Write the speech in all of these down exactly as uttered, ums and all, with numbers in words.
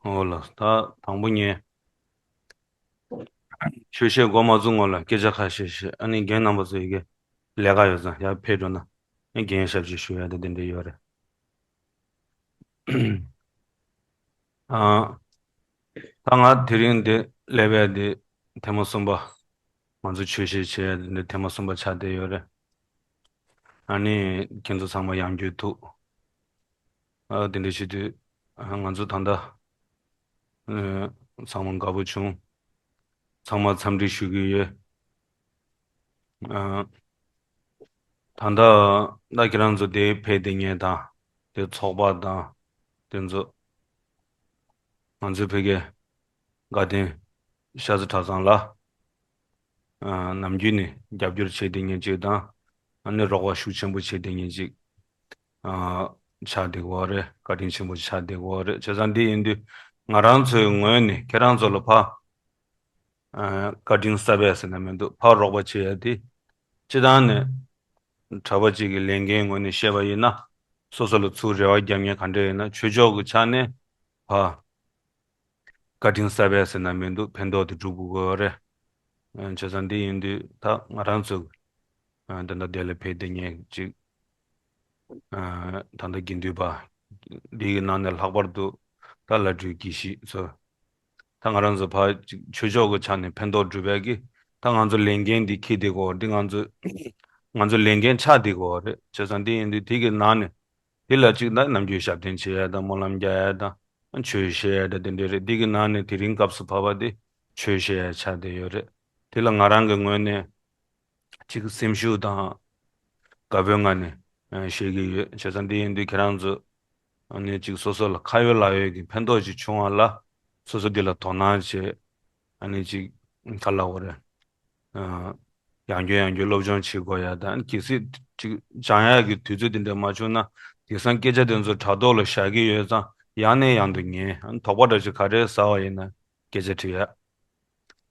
འོ་ལགས། ད་དང་པོ་ངས་ཆོས་བཤད་འགོ་མ་བཙུགས་སྔོན་ལ་སྐད་ཆ་ཁ་ཤས་བཤད། ཨ་ནི་རྒན་རྣམ་པ་ཚོ་ཡི་གེ་ལས་ཀ་ཡོད་ཙང་ཡར་ཕེབས་འགྲོ་ན། ཨ་རྒན་ཞབས་ཕྱི་ཞུ་ཡ་དེ་དེ་འདྲ་ཡོད་རེད། ཨ། ད་ང་དེ་རིང་འདི་སླེབས་ཡ་དེ་ཐེངས་མ་གསུམ་པ། ང་ཚོ་ཆོས་བཤད་བྱེད་ཡ་དེ་འདི་ཐེངས་མ་གསུམ་པ་ཆགས་བསྡད་ཡོད་རེད། ཨ་ནི་ཁྱེད་ཚོ་ཚང་མ་ཡང་བསྐྱར་ཐུགས། ཨ། དེ་འདྲ་བྱེད་དུས། ཨ། ང་ཚོ་ད་ལྟ། ཨ། ཚང་མ་དགའ་པོ་བྱུང་། ཚང་མ་འཚམས་འདྲི་ཞུ་གི་ཡོད། ཨ། ད་ལྟ་ད་ཁྱེད་རང་ཚོ་དེ་ཕེབས་བསྡད་མཁན་དང་། དེ་ཚོགས་པ་དང་། དེ་ཚོ། ང་ཚོའི་ཕ་གིའི་དགའ་ལྡན་ཤ་ཚ་གྲྭ་ཚང་ལ། ཨ། ནམ་རྒྱུན་ནས་རྒྱབ་སྐྱོར་བྱེད་བསྡད་མཁན་ཅིག་དང་། ཨ་ནི་རོགས་པ་ཤུགས་ཆེན་པོ་བྱེད་བསྡད་མཁན་ཅིག་ཨ། ཆགས་བསྡད་ཀྱི་ཡོད་རེད། བཀའ་དྲིན་ཆེན་པོ་ཆགས་བསྡད་ཀྱི་ཡོད་རེད། བྱས་ཙང་འདི་ཡིན་དུས་ང་རང་ཚོའི་ངོས་ནས་ཁྱེད་རང་ཚོ་ལ་ཕར། ཨ། བཀའ་དྲིན་གསབ་ཡ་ཟེར་ན་མི་འདུག་ཕར་རོགས་པ་བྱེད་ཡ་དེ། སྤྱིར་བཏང་ནས་གྲྭ་པ་གཅིག་གི་ལས་འགན་ངོས་ནས་བཤད་པ་ཡིན་ན། སོ་སོ་ལ་ཚུར་རེ་བ་རྒྱབ་མཁན་ག་འདྲ་ཡོད་ན་ཆོས་ཕྱོགས་ཀྱི་ཆ་ནས་ཕར། བཀའ་དྲིན་གསབ་ཡ་ཟེར་ན་མི་འདུག་ཕན་ཐོགས་དེ་སྒྲུབ་དགོས་ཀྱི་ཡོད་རེད། ཨ། བྱས་ཙང་འདི་ཡིན་དུས་ད་ང་རང་ཚོ། ཨ། ད་ལྟ་དེ་ལ་ཕེབས་བསྡད་མཁན་ཅིག་ཨ། ད་ལྟ་དགེ་འདུན་པ། འདི་གི་ནང་ནས་ལྷག་པར་དུ་ད་བླ་སྤྲུལ་དགེ་བཤེས་ཚོ། ད་ང་རང་ཚོ་ཕར་ཅིག་ཆོས་ཕྱོགས་ཀྱི་ཆ་ནས་ཕན་ཐོགས་སྒྲུབ་ཡ་གི། ད་ང་ཚོ་ལས་འགན་འདི་འཁྱེར་བསྡད་ཀྱི་ཡོད་རེད། འདི་ང་ཚོ། ང་ཚོ་ལས་འགན་ཆགས་བསྡད་ཀྱི་ཡོད་རེད། བྱས་ཙང་འདི་ཡིན་དུས་དེ་གི་ནང་ནས། དེ་ལ་གཅིག་ན་ནམ་རྒྱུན་ཞབས་བརྟན་བྱེད་ཡ་དང་། སྨོན་ལམ་རྒྱག་ཡ་དང་། ཆོས་བཤད་ཡ་དང་། དེ་འདྲ་རེད། འདི་གི་ནང་ནས་དེ་རིང་སྐབས་སུ་བབས་པ་དེ་ཆོས་བཤད་ཡ་ཆགས་བསྡད་ཡོད་རེད། དེ་ལ་ང་རང་གི་ངོས་ནས་གཅིག་སེམས་ཤུགས་དང་དགའ་པོའི་ངང་ནས། ཨ། བཤད་ཀྱི་ཡོད། བྱས་ཙང་འདི་ཡིན་དུས་ཁྱེད་རང་ཚོ། ཨ་ནི་གཅིག་སོ་སོ་ལ་ཁ་ཡོད་ལག་ཡོད་ཀྱི་ཕན་ཐོགས་ཅིག་བྱུང་བ་ལ། སོ་སོ་འདི་ལ་དོ་སྣང་བྱེད། ཨ་ནི་གཅིག་ག་ལབ་དགོས་རེད། ཨ། ཡང་བསྐྱར་ཡང་བསྐྱར་སློབ་སྦྱོང་བྱེད་དགོས་ཡ་དང་། གལ་སྲིད་ཅིག་སྦྱང་ཡག་གི་དུས་ཚོད་དེ་འདྲ་མ་བྱུང་ན། དེང་སང་སྐད་ཆ་དེ་ཚོ་དྲ་ཐོག་ལ་བཞག་གི་ཡོད་ཙང་། ཡང་ནས་ཡང་དུ་ཉན། ཨ། དོགས་པ་འདྲ་ཅིག་ག་རེ་ཟ་བ་ཡིན་ན་སྐད་ཆ་དྲི་ཡ།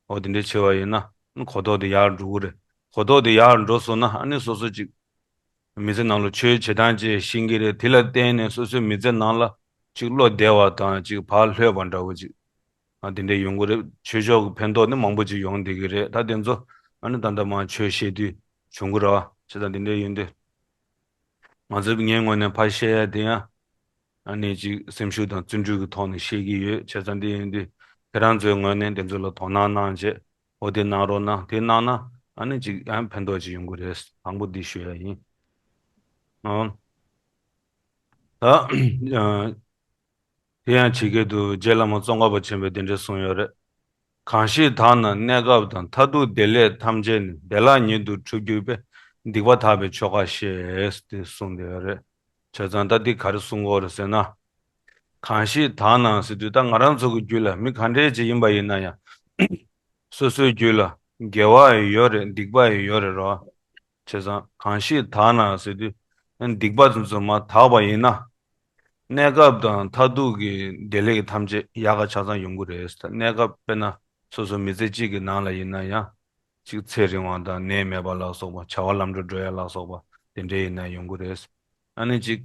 འོ་དེ་འདྲ་བྱས་པ་ཡིན་ན། ཨ། གོ་རྟོགས་དེ་ཡར་འགྲོ་གི་རེད། གོ་རྟོགས་དེ་ཡར་འགྲོ་སོང་ན། ཨ་ནི་སོ་སོ་ཅིག་མི་ཚེ་ནང་ལ་ཆོས་བྱེད་སྟངས་བཅས་ཤེས་ཀྱི་རེད། དེ་ལ་བརྟེན་ནས་སོ་སོའི་མི་ཚེ་ནང་ལ་ཅིག་བློ་བདེ་བ་དང་། ཅིག་ཕར་ལྷོད་པ་འདྲ་བོ་ཅིག་ཨ། དེ་འདྲ་ཡོང་གི་རེད། ཆོས་ཕྱོགས་ཀྱི་ཕན་ཐོགས་ནི་མང་པོ་ཅིག་ཡོང་བསྡད་ཀྱི་རེད། ད་དེ་ཚོ་ཨ་ནི་ད་ལྟ་མར་ཆོས་བཤད་དུས་བྱུང་གི་རེད་བ། བྱས་ཙང་དེ་འདྲ་ཡིན་དུས། ང་ཚོས་ངའི་ངོས་ནས་ཕར་བཤད་ཡ་དེ་ཡང་། ཨ་ནི་ཅིག་སེམས་ཤུགས་དང་བརྩོན་འགྲུས་ཀྱི་ཐོག་ནས་བཤད་ཀྱི་ཡོད། བྱས་ཙང་དེ་ཡིན་དུས་ཁྱེད་རང་ཚོའི་ངོས་ནས་དེ་ཚོ་ལ་དོ་སྣང་གནང་བྱས། འོ་དེ་གནང་རོགས་གནང་། དེ་གནང་ན་ཨ་ནི་ཅིག་ཡང་ཕན་ཐོགས་ཅིག་ཡོང་གི་རེད། དང་པོ་འདི་ཞུ་ཡ་ཡིན། ཨ། ད། ཨ། དེ་ཡང་ཇི་སྐད་དུ། རྗེ་བླ་མ་ཙོང་ཁ་པ་ཆེན་པོས་དེ་འདྲ་གསུངས་ཡོད་རེད། གང་ཞིག་དག་ན་གནས་སྐབས་དང་། མཐར་ཐུག་བདེ་ལེགས་ཐམས་ཅད་ནི། བདེ་བླག་ཉིད་དུ་གྲུབ་གྱུར་པས། སྡིག་པ་དག་པའི་ཆོ་ག་ཤེས། དེ་གསུངས་བསྡད་ཡོད་རེད། བྱས་ཙང་ད་འདི་ག་རེ་གསུང་གི་ཡོད་རེད་ཟེར་ན། གང་ཞིག་དག་ན་ཟེར་དུས། ད་ང་རང་ཚོ་གི་རྒྱུད་ལ་མི་ག་འདྲས་ཅིག་ཡིན་པ་ཡིན་ན་ཡང་། སོ་སོའི་རྒྱུད་ལ་དགེ་བ་ཡི་ཡོད་རེད། སྡིག་པ་ཡི་ཡོད་རེད་རོ། བྱས་ཙང་གང་ཞིག་དག་ན་ཟེར་དུས། སྡིག་པ་དེ་ཚོ་མར་དག་པ་ཡིན་ན། གནས་སྐབས་དང་མཐར་ཐུག་གི་བདེ་ལེགས་ཐམས་ཅད་ཡག་ག་ཆ་ཚང་ཡོང་གི་རེད། གནས་སྐབས་དཔེར་ན་སོ་སོ་མི་ཚེ་གཅིག་གི་ནང་ལ་ཡིན་ན་ཡང་། གཅིག་ཚེ་རིང་བ་དང་ནད་མེད་པ་ལ་སོགས་པ། བྱ་བ་ལམ་འགྲོ་འགྲོ་ཡ་ལ་སོགས་པ་དེ་འདྲ་ཡིན་ན་ཡོང་གི་རེད། ཨ་ནི་གཅིག་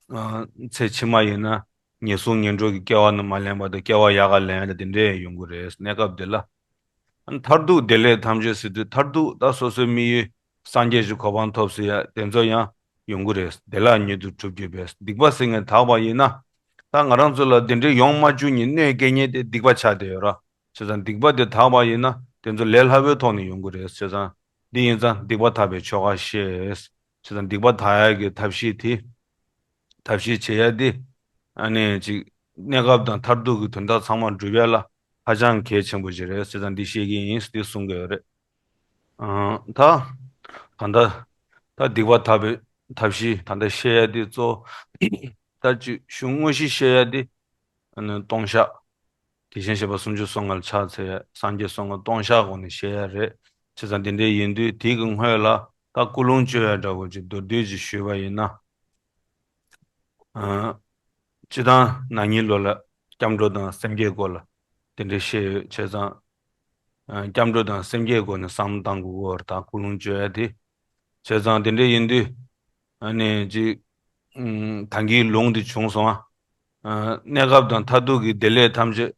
ཨ། ཚེ་ཕྱི་མ་ཡིན་ན་ངན་སོང་ངན་འགྲོ་གི་སྐྱེ་བ་རྣམས་མ་ལེན་པ་དང་། སྐྱེ་བ་ཡག་ག་ལེན་ཡ་དེ་འདྲ་ཡོང་གི་རེད། གནས་སྐབས་དེ་ལ། ཨ། མཐར་ཐུག་བདེ་ལེགས་ཐམས་ཅད་ཟེར་དུས། མཐར་ཐུག་ད་སོ་སོའི་དམིགས་ཡུལ་སངས་རྒྱས་ཀྱི་གོ་འཕང་ཐོབ་ཟེར་ཡ་དེ་ཚོ་ཡང་ཡོང་གི་རེད། བདེ་བླག་ཉིད་དུ་གྲུབ་གྱུར་པས། སྡིག་པ་ཟེར་མཁན་དག་པ་ཡིན་ན། ད་ང་རང་ཚོ་ལ་དེ་འདྲའི་ཡོང་མ་བཅུག་མཁན་གནོད་སྐྱེལ་མཁན་དེ་སྡིག་པ་ཆགས་བསྡད་ཡོད་ར། བྱས་ཙང་སྡིག་པ་དེ་དག་པ་ཡིན་ན་དེ་ཚོ་ལས་སླ་པོའི་ཐོག་ནས་ཡོང་གི་རེད། བྱས་ཙང་འདི་ཡིན་ཙང་སྡིག་པ་དག་པའི་ཆོ་ག་ཤེས། བྱས་ཙང་སྡིག་པ་དག་ཡག་གི་ཐབས་ཤེས་དེ། ཐབས་ཤེས་བྱེད་ཡ་འདི། ཨ་ནི་ཅིག་གནས་སྐབས་དང་མཐར་ཐུག་གི་དོན་དག་ཚང་མ་འགྲུབ་ཡ་ལ་ཧ་ཅང་གལ་ཆེན་པོ་ཞིག་རེད། བྱས་ཙང་འདི་བཤད་ཀྱི་ཡིན་འདི་གསུང་གི་ཡོད་རེད། ཨ། ད། ད་ལྟ། ད་སྡིག་པ་དག་པའི་ཐབས་ཤེས་ད་ལྟ་བཤད་ཡ་འདི་གཙོ། ད་ཅིག་གཞུང་དངོས་གཞི་བཤད་ཡ་འདི། ཨ་ནི་ལྟུང་བཤགས། དེ་བཞིན་གཤེགས་པ་སུམ་ཅུ་སོ་ལྔ་ལ་ཕྱག་འཚལ་ཡ། སངས་རྒྱས་སོ་ལྔ་ལྟུང་བཤགས་སྒོ་ནས་བཤད་ཡ་རེད། བྱས་ཙང་དེ་འདྲ་ཡིན་དུས་དེ་གི་སྔོན་ལ་ད་ཀུན་སློང་བཅོས་ཡ་འདྲ་བོ་ཅིག་མདོར་བསྡུས་ཅིག་ཞུས་པ་ཡིན་ན། ཨ། སྤྱིར་བཏང་ན་ནིང་ལོ་ལ་སྐྱབས་འགྲོ་དང་སེམས་བསྐྱེད་སྐོར་ལ་དེ་འདྲ་བཤད་ཡོད། བྱས་ཙང་། ཨ། སྐྱབས་འགྲོ་དང་སེམས་བསྐྱེད་སྐོར་ནས་བསམ་བློ་བཏང་དགོས་ཀྱི་ཡོད་རེད། ད་ཀུན་སློང་བཅོས་ཡ་དེ། བྱས་ཙང་དེ་འདྲ་ཡིན་དུས། ཨ་ནི་ཅིག་ཨུམ། ད་གིན་ལུང་དེ་བྱུང་སོང་ཨ། གནས་སྐབས་དང་མཐར་ཐུག་གི་བདེ་ལེགས་ཐམས་ཅད་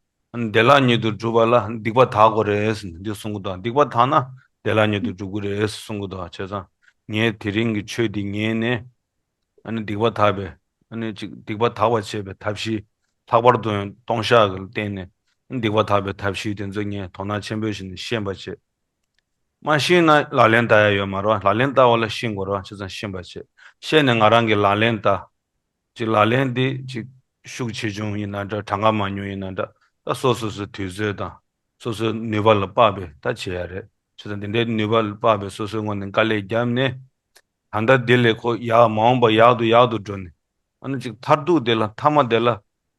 བདེ་བླག་ཉིད་དུ་གྲུབ་པ་ལ་སྡིག་པ་དག་དགོས་རེད་ཟེར་ནས་འདི་གསུང་གི་འདུག་སྡིག་པ་དག་ན་བདེ་བླག་ཉིད་དུ་གྲུབ་ཀྱི་རེད་གསུང་གི་འདུག་བྱས་ཙང་ངས་དེ་རིང་གི་ཆོས་འདི་ཉན་ནས། ཨ་ནི་སྡིག་པ་དག་པའི། ཨ་ནི་ཅིག་སྡིག་པ་དག་པ་བྱེད་པའི་ཐབས་ཤེས། ལྷག་པར་དུ་ཡང་ལྟུང་བཤགས་ཀྱི་སྟེང་ནས་སྡིག་པ་དག་པའི་ཐབས་ཤེས་དེ་ཚོ་ངས་དོ་སྣང་ཆེན་པོ་བྱས་ནས་ཤེས་པ་བྱེད། མ་ཤེས་ན་ལག་ལེན་བསྟར་ཡ་ཡོད་མ་རེད་བ། ལག་ལེན་བསྟར་བ་ལ་ཤེས་དགོས་རེད་བ། བྱས་ཙང་ཤེས་པ་བྱེད། ཤེས་ནས་ང་རང་གིས་ལག་ལེན་བསྟར། ཅིག་ལག་ལེན་འདི་ཅིག་ཤུགས་ཆེ་ཆུང་ཡིན་ན་འདྲ། གྲངས་ཀ་མང་ཉུང་ཡིན་ན་འདྲ། ད་སོ་སོ་སོའི་དུས་ཚོད་དང་སོ་སོའི་ནུས་པ་ལ་དཔག་པའི་ད་བྱེད་ཡ་རེད། བྱས་ཙང་འདི་འདྲའི་ནུས་པ་ལ་དཔག་པའི་སོ་སོའི་ངོས་ནས་དཀའ་ལས་བརྒྱབ་ནས། ད་ལྟ་འདི་ལས་ཁོ་ཡག་མ་འོངས་པ་ཡག་ཏུ་ཡག་ཏུ་འགྲོ་ནས། ཨ་ནི་ཅིག་མཐར་ཐུག་དེ་ལ་མཐའ་མ་དེ་ལ་ཨ་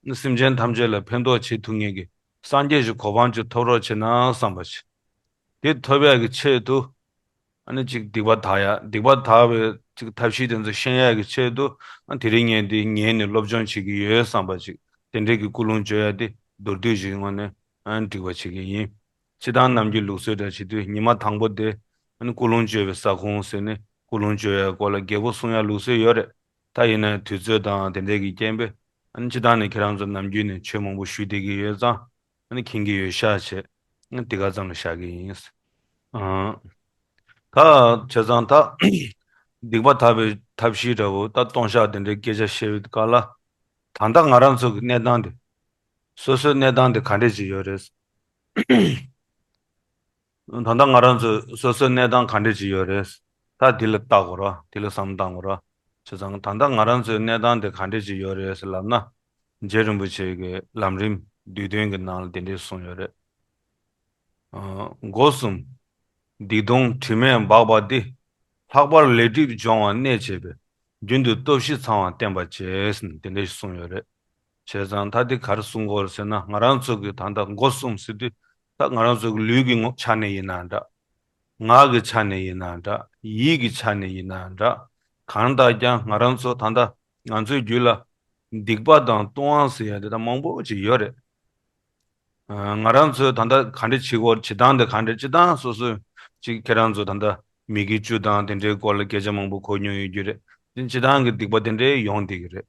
ནི་སེམས་ཅན་ཐམས་ཅད་ལ་ཕན་ཐོགས་བྱེད་ཐུབ་མཁན་གྱི་སངས་རྒྱས་ཀྱི་གོ་འཕང་ཅིག་ཐོབ་རོགས་བྱེད་ན་བསམ་པ་ཅིག་དེ་ཐོབ་ཡག་གི་ཆེད་དུ། ཨ་ནི་ཅིག་སྡིག་པ་དག་ཡ། སྡིག་པ་དག་པའི་ཅིག་ཐབས་ཤེས་དེ་ཚོ་ཤེས་ཡག་གི་ཆེད་དུ། ཨ་དེ་རིང་ངས་འདི་ཉན་ནས་སློབ་སྦྱོང་བྱེད་ཀྱི་ཡོད་བསམ་པ་ཅིག་དེ་འདྲའི་གི་ཀུན་སློང་བཅོ་ཡ་དེ་མདོར་བསྡུས་ཤིག་ངོས་ནས་ཨ་འགྲིག་པ་བྱེད་ཀྱི་ཡིན། སྤྱིར་བཏང་ནམ་རྒྱུན་ལུགས་སྲོལ་འདྲ་བྱེད་དུས་ཉི་མ་དང་པོ་དེ་ཨ་ནི་ཀུན་སློང་བཅོ་བའི་ས་ཁོངས་ཟེར་ནས་ཀུན་སློང་བཅོ་ཡ་སྐོར་ལ་རྒྱས་པོ་གསུང་ཡ་ལུགས་སྲོལ་ཡོད་རེད། ད་ཡིན་ན་དུས་ཚོད་དང་དེ་འདྲའི་གི་རྐྱེན་པས་ཨ་ནི་སྤྱིར་བཏང་ནས་ཁྱེད་རང་ཚོ་ནམ་རྒྱུན་ནས་ཆོས་མང་པོ་ཞུས་བསྡད་ཀྱི་ཡོད་ཙང་། ཨ་ནི་མཁྱེན་གྱི་ཡོད་ཤག་བྱས། ཨ་ནི་དེ་ག་ཙམ་ལ་བཞག་གི་ཡིན། ཨང་། ད་བྱས་ཙང་ད་སྡིག་པ་དག་པའི་ཐབས་ཤེས་འདྲ་བོ། ད་ལྟུང་བཤགས་དེ་འདྲའི་སྐད་ཆ་བཤད་པའི་སྐབས་ལ། ད་ལྟ་ང་རང་ཚོ་གི་གནས་སྟངས་དེ། སོ་སོའི་གནས་སྟངས་དེ་ག་འདྲས་ཅིག་ཡོད་རེད། ད་ལྟ་ང་རང་ཚོ་སོ་སོའི་གནས་སྟངས་ག་འདྲས་ཅིག་ཡོད་རེད། ད་འདི་ལ་བལྟ་དགོས་ར། འདི་ལ་བསམ་བཏང་དགོས་ར། བྱས་ཙང་ད་ལྟ་ང་རང་ཚོའི་གནས་སྟངས་དེ་ག་འདྲས་ཅིག་ཡོད་རེད་ཟེར་ལབ་ན། རྗེ་རིན་པོ་ཆེ་གི་ལམ་རིམ་བསྡུས་དོན་གྱི་ནང་ལ་དེ་འདྲས་གསུངས་ཡོད་རེད། ཨ། སྒོ་གསུམ་སྡིག་ལྟུང་དྲི་མས་སྦགས་པ་འདི། ལྷག་པར་ལས་སྒྲིབ་སྦྱོང་བར་གནད་བྱས་པས། རྒྱུན་དུ་སྟོབས་བཞི་ཚང་བར་བསྟེན་པར་བྱས། དེ་འདྲས་གསུངས་ཡོད་རེད། བྱས་ཙང་ད་འདི་ག་རེ་གསུང་གི་ཡོད་རེད་ཟེར་ན། ང་རང་ཚོ་གི་ད་ལྟ་སྒོ་གསུམ་ཟེར་དུས་ད་ང་རང་ཚོ་གི་ལུས་ཀྱི་ངོ་ཆ་ནས་ཡིན་ན་འདྲ། ངག་གི་ཆ་ནས་ཡིན་ན་འདྲ། ཡིད་ཀྱི་ཆ་ནས་ཡིན་ན་འདྲ། གང་ལྟར་ཀྱང་ང་རང་ཚོ་ད་ལྟ་ང་ཚོའི་རྒྱུད་ལ་སྡིག་པ་དང་ལྟུང་བ་ཟེར་ཡ་དེ་དག་མང་པོ་ཅིག་ཡོད་རེད། ཨ། ང་རང་ཚོས་ད་ལྟ་ག་འདྲ་བྱེད་དགོས། བྱེད་སྟངས་དེ་ག་འདྲ། སྤྱིར་བཏང་སོ་སོས་ཅིག་ཁྱེད་རང་ཚོ་ད་ལྟ་མི་དགེ་བཅུ་དང་དེ་འདྲའི་སྐོར་ལ་སྐད་ཆ་མང་པོ་གོ་མྱོང་ཡོད་རྒྱུ་རེད། དེ་སྤྱིར་བཏང་གི་སྡིག་པ་དེ་འདྲའི་ཡོང་བསྡད་ཀྱི་རེད།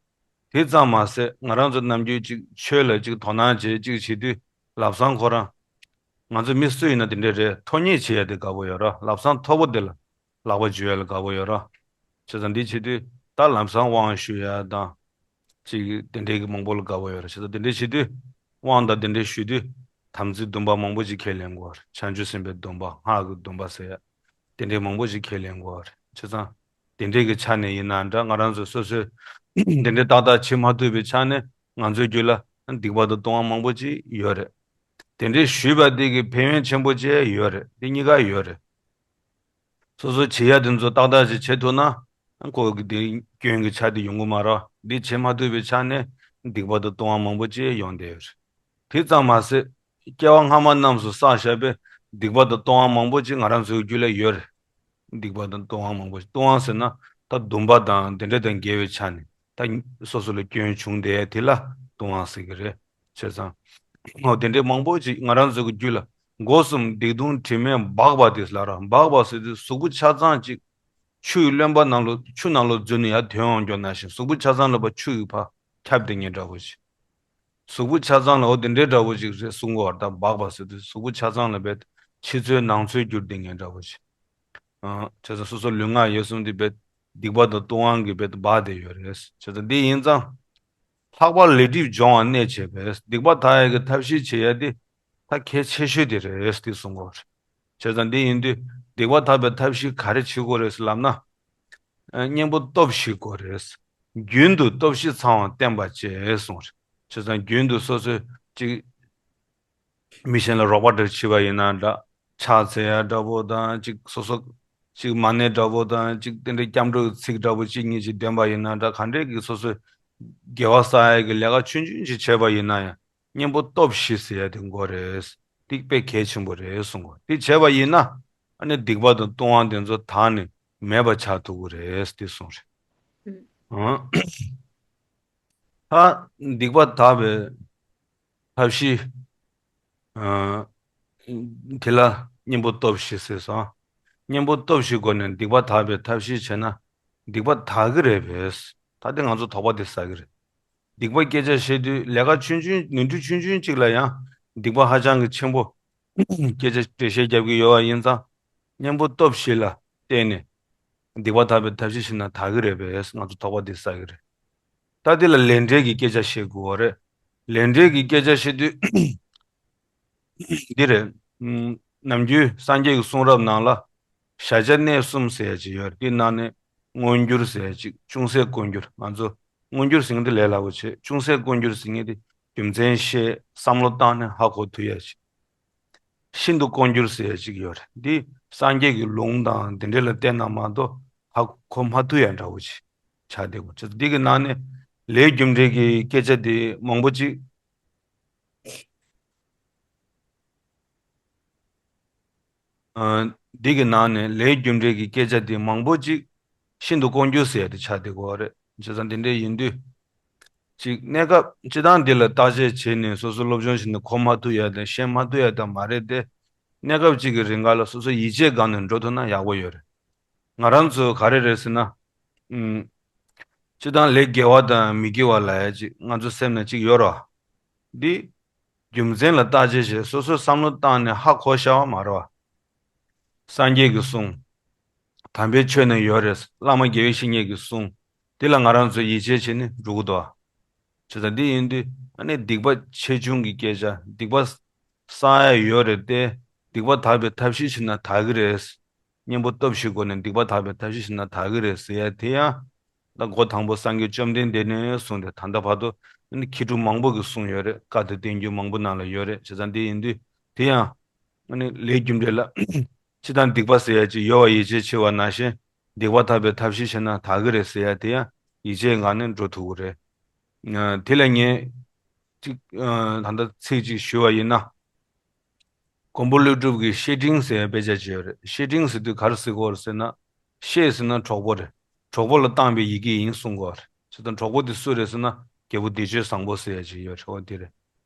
དེ་ཙམ་མ་ཟད་ང་རང་ཚོ་ནམ་རྒྱུན་ཅིག་ཆོས་ལ་ཅིག་དོ་སྣང་བྱེད་ཅིག་བྱེད་དུས་ལམ་སང་ཁོ་རང་། ང་ཚོ་མི་སུ་ཡིན་ན་དེ་འདྲ་རེད། མཐོ་སྙེག་བྱེད་ཡ་དེ་དགའ་པོ་ཡོད་ར། ལམ་སང་མཐོ་པོ་དེ་ལ་ལག་པ་འཇུ་ཡ་ལ་དགའ་པོ་ཡོད་ར། བྱས་ཙང་འདི་བྱེད་དུས་ད་ལམ་སང་དབང་ཞུ་ཡ་དང་། ཅིག་དེ་འདྲའི་གི་མང་པོ་ལ་དགའ་པོ་ཡོད་རེད། བྱས་ཙང་དེ་འདྲའི་བྱེད་དུས་དབང་དང་དེ་འདྲའི་ཞུ་དུས་དམ་ཚིག་སྡོམ་པ་མང་པོ་ཅིག་ཁས་ལེན་དགོས་རེད། བྱང་ཆུབ་སེམས་དཔའི་སྡོམ་པ། སྔགས་ཀྱི་སྡོམ་པ་ཟེར་ཡ་དེ་འདྲའི་མང་པོ་ཅིག་ཁས་ལེན་དགོས་རེད། བྱས་ཙང་དེ་འདྲའི་གི་ཆ་ནས་ཡིན་ན་འདྲ། ང་རང་ཚོ་སོ་སོས་དེ་འདྲའི་ཏག་ཏག་བྱེད་མ་ཐུབ་པའི་ཆ་ནས་ང་ཚོའི་རྒྱུད་ལ་སྡིག་པ་དང་ལྟུང་བ་མང་པོ་ཅིག་ཡོད་རེད། དེ་འདྲའི་ཞུས་པ་དེ་གི་ཕན་ཡོན་ཆེན་པོ་ཅིག་ཡོད་རེད། དེ་གཉིས་ཀ་ཡོད་རེད། སོ་སོ་བྱེད་ཡ་དེ་ཚོ་ཏག་ཏག་ཅིག་བྱེད་ཐུབ་ན། ཁོ་གི་དེ་སྐྱོན་གྱི་ཆ་དེ་ཡོང་གི་མ་རེད། འདི་བྱེད་མ་ཐུབ་པའི་ཆ་ནས་སྡིག་པ་དང་ལྟུང་བ་མང་པོ་ཅིག་ཡོང་བསྡད་ཡོད་རེད། དེ་ཙམ་མ་ཟད་སྐྱེ་བ་སྔ་མ་རྣམས་སུ་བསགས་བཞག་པའི་སྡིག་པ་དང་ལྟུང་བ་མང་པོ་ཅིག་ང་རང་ཚོའི་རྒྱུད་ལ་ཡོད་རེད། སྡིག་པ་དང་ལྟུང་བ་མང་པོ་ཅིག་ལྟུང་བ་ཟེར་ན་ད་སྡོམ་པ་དང་དེ་འདྲ་དང་འགལ་བའི་ཆ་ནས་ད་སོ་སོ་ལ་སྐྱོན་བྱུང་བསྡད་ཡ་དེ་ལ་ལྟུང་བ་ཟེར་གི་རེད། བྱས་ཙང་། འོ་དེ་འདྲའི་མང་པོ་ཅིག་ང་རང་ཚོ་གི་རྒྱུད་ལ་སྒོ་གསུམ་སྡིག་ལྟུང་དྲི་མས་སྦགས་པ་དེ་ལ་ར། སྦགས་པ་ཟེར་དུས་གཟུགས་པོ་ཆ་ཚང་ཅིག་ཆུའི་རློན་པ་ནང་ལོ། ཆུ་ནང་ལོ་འཛུལ་ནས་ཡར་ཐོན་འོང་རྒྱུ་ནང་བཞིན་གཟུགས་པོ་ཆ་ཚང་ལ་ཕར་ཆུ་ཡིས་ཕར་ཁྱབ་བསྡད་མཁན་འདྲ་བོ་ཅིག་གཟུགས་པོ་ཆ་ཚང་ལ་འོ་དེ་འདྲའི་འདྲ་བོ་ཅིག་རེད་གསུང་གི་ཡོད་རེད། ད་སྦགས་པ་ཟེར་དུས་གཟུགས་པོ་ཆ་ཚང་ལ་བས་ཕྱི་ཚོའི་ནང་ཚོའི་གྱུར་བསྡད་མཁན་འདྲ་བོ་ཅིག་ཨ། བྱས་ཙང་སོ་སོ་ལུས་ངག་ཡིད་གསུམ་དེ་བས་སྡིག་པ་དང་ལྟུང་བ་གིས་བས་སྦགས་བསྡད་ཡོད་རེད། བྱས་ཙང་འདི་ཡིན་ཙང་། ལྷག་པར་ལས་སྒྲིབ་སྦྱོང་བར་གནད་བྱས་པས། སྡིག་པ་དག་ཡ་གི་ཐབས་ཤེས་བྱེད་ཡ་དེ་ད་གལ་ཆེ་ཤོས་དེ་རེད་ཟེར་གསུང་གི་ཡོད་རེད། བྱས་ཙང་འདི་ཡིན་དུས་སྡིག་པ་དག་པའི་ཐབས་ཤེས་ག་རེ་བྱེད་དགོས་རེད་ཟེར་ལབ་ན། ཨ། གཉེན་པོ་སྟོབས་བཞི་དགོས་རེད། རྒྱུན་དུ་སྟོབས་བཞི་ཚང་བར་བསྟེན་པར་བྱེད་གསུངས་རེད། བྱས་ཙང་རྒྱུན་དུ་སོ་སོས་ཅིག་མི་གཞན་ལ་རོགས་པ་འདྲ་བྱེད་པ་ཡིན་ན་འདྲ། ཕྱག་འཚལ་ཡ་འདྲ་པོ་དང་ཅིག་སོ་སོ་ཅིག་མ་ཎི་འདྲ་པོ་དང་ཅིག་དེ་འདྲའི་སྐྱབས་འགྲོའི་ཚིག་འདྲ་པོ་གཅིག་གཉིས་ཅིག་འདོན་པ་ཡིན་ན་འདྲ། ག་འདྲས་ཀྱི་སོ་སོའི་དགེ་བ་བསགས་ཡ་གི་ལས་ཀ་ཆུང་ཆུང་ཅིག་བྱས་པ་ཡིན་ན་ཡང་གཉེན་པོ་སྟོབས་བཞི་ཟེར་ཡ་དེ་དགོས་རེད། དེ་དཔེ་གལ་ཆེན་པོ་རེད་གསུང་གོ། དེ་བྱས་པ་ཡིན་ན་ཨ་ནི་སྡིག་པ་དང་ལྟུང་བ་དེ་ཚོ་དག་ནས་མེད་པ་ཆགས་ཐུབ་ཀྱི་རེད་དེ་གསུངས་རེད། ཨང་། ད་སྡིག་པ་དག་པའི་ཐབས་ཤེས། ཨ། དེ་ལ་གཉེན་པོ་སྟོབས་བཞི་ཟེར་སོང་། གཉེན་པོ་སྟོབས་བཞིའི་སྒོ་ནས་སྡིག་པ་དག་པའི་ཐབས་ཤེས་བྱས་ན་སྡིག་པ་དག་གི་རེད་པས། ད་དེ་ང་ཚོ་དོགས་པ་དེ་ཟ་གི་རེད། སྡིག་པ་སྐད་ཆ་བཤད་དུས་ལས་ཀ་ཆུང་ཆུང་ནོར་འཁྲུལ་ཆུང་ཆུང་གཅིག་ལ་ཡང་སྡིག་པ་ཧ་ཅང་གི་ཆེན་པོ། སྐད་ཆ་འགྲེལ་བཤད་རྒྱབ་ཀྱི་ཡོད་པ་ཡིན་ཙང་། གཉེན་པོ་སྟོབས་བཞི་ལ་བརྟེན་ནས་སྡིག་པ་དག་པའི་ཐབས་ཤེས་བྱས་ན་དག་གི་རེད་པས། ང་ཚོ་དོགས་པ་འདི་ཟ་གི་རེད། ད་འདི་ལ་ལས་འབྲས་ཀྱི་སྐད་ཆ་བཤད་དགོས་པ་རེད། ལས་འབྲས་ཀྱི་སྐད་ཆ་བཤད་དུས། འདི་རེད། ཨུམ། ནམ་རྒྱུན་སངས་རྒྱས་ཀྱི་གསུང་རབ་ནང་ལ་བཞག་བྱ་གནས་གསུམ་ཟེར་ཡ་ཅིག་ཡོད་རེད། དེའི་ནང་ནས་མངོན་གྱུར་ཟེར་ཡ་ཅིག་ཅུང་ཟད་མངོན་གྱུར། ང་ཚོ་མངོན་གྱུར་ཟེར་མཁན་དེ་ལས་སླ་པོ་བྱེད། ཅུང་ཟད་མངོན་གྱུར་ཟེར་མཁན་དེ་རྒྱུ་མཚན་ཤེས། བསམ་བློ་བཏང་ནས་ཧ་གོ་ཐུབ་ཡ་ཅིག་ཤིན་ཏུ་མངོན་གྱུར་ཟེར་ཡ་ཅིག་ཡོད་རེད། འདི་སངས་རྒྱས་ཀྱི་ལུང་དང་དེ་འདྲ་ལ་བལྟས་ན་མ་གཏོགས་ཧ་གོ་མ་ཐུབ་ཡ་འདྲ་བོ་ཅིག་ཆགས་བསྡད་ཀྱི་ཡོད། འདི་གི་ནང་ནས་ལས་རྒྱུ་འབྲས་ཀྱི་སྐད་ཆ་དེ་མང་པོ་ཅིག་ཨ། འདི་གི་ནང་ནས་ལས་རྒྱུ་འབྲས་ཀྱི་སྐད་ཆ་དེ་མང་པོ་ཅིག་ཤིན་ཏུ་མངོན་གྱུར་ཟེར་ཡ་དེ་ཆགས་བསྡད་ཀྱི་ཡོད་རེད། བྱས་ཙང་དེ་འདྲ་ཡིན་དུས། ཅིག་གནས་སྐབས་སྤྱི་བཏང་འདི་ལ་བརྟག་དཔྱད་བྱས་ནས་སོ་སོ་སློབ་སྦྱོང་བྱས་ནས་གོ་མ་ཐུབ་ཡ་དང་ཤེས་མ་ཐུབ་ཡ་དང་མ་རེད་དེ། གནས་སྐབས་གཅིག་གི་རིང་ག་ལ་སོ་སོ་ཡིད་ཆེས་སྒང་ནས་འགྲོ་ཐུབ་ན་ཡག་པོ་ཡོད་རེད། ང་རང་ཚོ་ག་རེ་རེད་ཟེར་ན། ཨུམ། སྤྱི་བཏང་ལས་དགེ་བ་དང་མི་དགེ་བ་ལབ་ཡ་ཅིག་ང་ཚོ་སེམས་ནང་ཅིག་ཡོད་རེད་བ། འདི་རྒྱུ་མཚན་ལ་བརྟག་དཔྱད་བྱས། སོ་སོས་བསམ་བློ་བཏང་ནས་ཧ་གོ་བཞག་པ་མ་རེད་བ། སངས་རྒྱས་ཀྱི་གསུང་། དམ་པའི་ཆོས་ནང་ཡོད་རེད། བླ་མ་དགེ་བའི་བཤེས་གཉེན་གྱི་གསུང་། འདི་ལ་ང་རང་ཚོས་ཡིད་ཆེས་བྱས་ནས་འགྲོ་གི་འདུག་བ། བྱས་ཙང་འདི་ཡིན་དུས་ཨ་ནི་སྡིག་པ་ཆེ་ཆུང་གི་སྐད་ཆ། སྡིག་པ་བསགས་ཡ་ཡོད་རེད་དེ། སྡིག་པ་དག་པའི་ཐབས་ཤེས་བྱས་ན་དག་གི་རེད། གཉེན་པོ་སྟོབས་བཞིའི་སྒོ་ནས་སྡིག་པ་དག་པའི་ཐབས་ཤེས་བྱས་ན་དག་གི་རེད་ཟེར་ཡ་དེ་ཡང་། ད་འགོ་དང་པོ་སངས་རྒྱས་བཅོམ་ལྡན་འདས་ནས་གསུངས་ཏེ་ད་ལྟ་བར་དུ་ནི་མཁས་གྲུབ་མང་པོ་གིས་གསུངས་ཡོད་རེད། བཀའ་དང་བསྟན་འགྱུར་མང་པོ་ནང་ལ་ཡོད་རེད། བྱས་ཙང་འདི་ཡིན་དུས་དེ་ཡང་ནི་ལས་རྒྱུ་འབྲས་ལ་སྤྱི་བཏང་སྡིག་པ་ཟེར་ཡ་ཅིག་ཡོད་པ་ཡིད་ཆེས་ཆེ་བ་ནང་བཞིན། སྡིག་པ་དག་པའི་ཐབས་ཤེས་བྱས་ན་དག་གི་རེད་ཟེར་ཡ་དེ་ཡང་ཡིད་ཆེས་ངང་ནས་འགྲོ་ཐུབ་ཀྱི་རེད། ཨ། དེ་ལ་ངས་ཅིག་ཨ། ད་ལྟ་ཚིག་ཅིག་ཞུ་བ་ཡིན་ན། མགོན་པོ་ཀླུ་སྒྲུབ་ཀྱིས་བཤེས་སྤྲིང་ཟེར་བའི་དཔེ་ཆ་ཅིག་ཡོད་རེད། བཤེས་སྤྲིང་ཟེར་དུས་ག་རེ་ཟེར་གྱི་ཡོད་རེད་ཟེར་ན། བཤེས་ཟེར་ན་གྲོགས་པོ་རེད། གྲོགས་པོ་ལ་བཏང་བའི་ཡི་གེ་ཡིན་གསུང་གི་ཡོད་རེད། བྱས་ཙང་གྲོགས་པོ་དེ་སུ་རེད་ཟེར་ན། རྒྱལ་པོ་བདེ་སྤྱོད་བཟང་པོ་ཟེར་ཡ་ཅིག་ཡོད་རེད། འོ་དེ་རེད།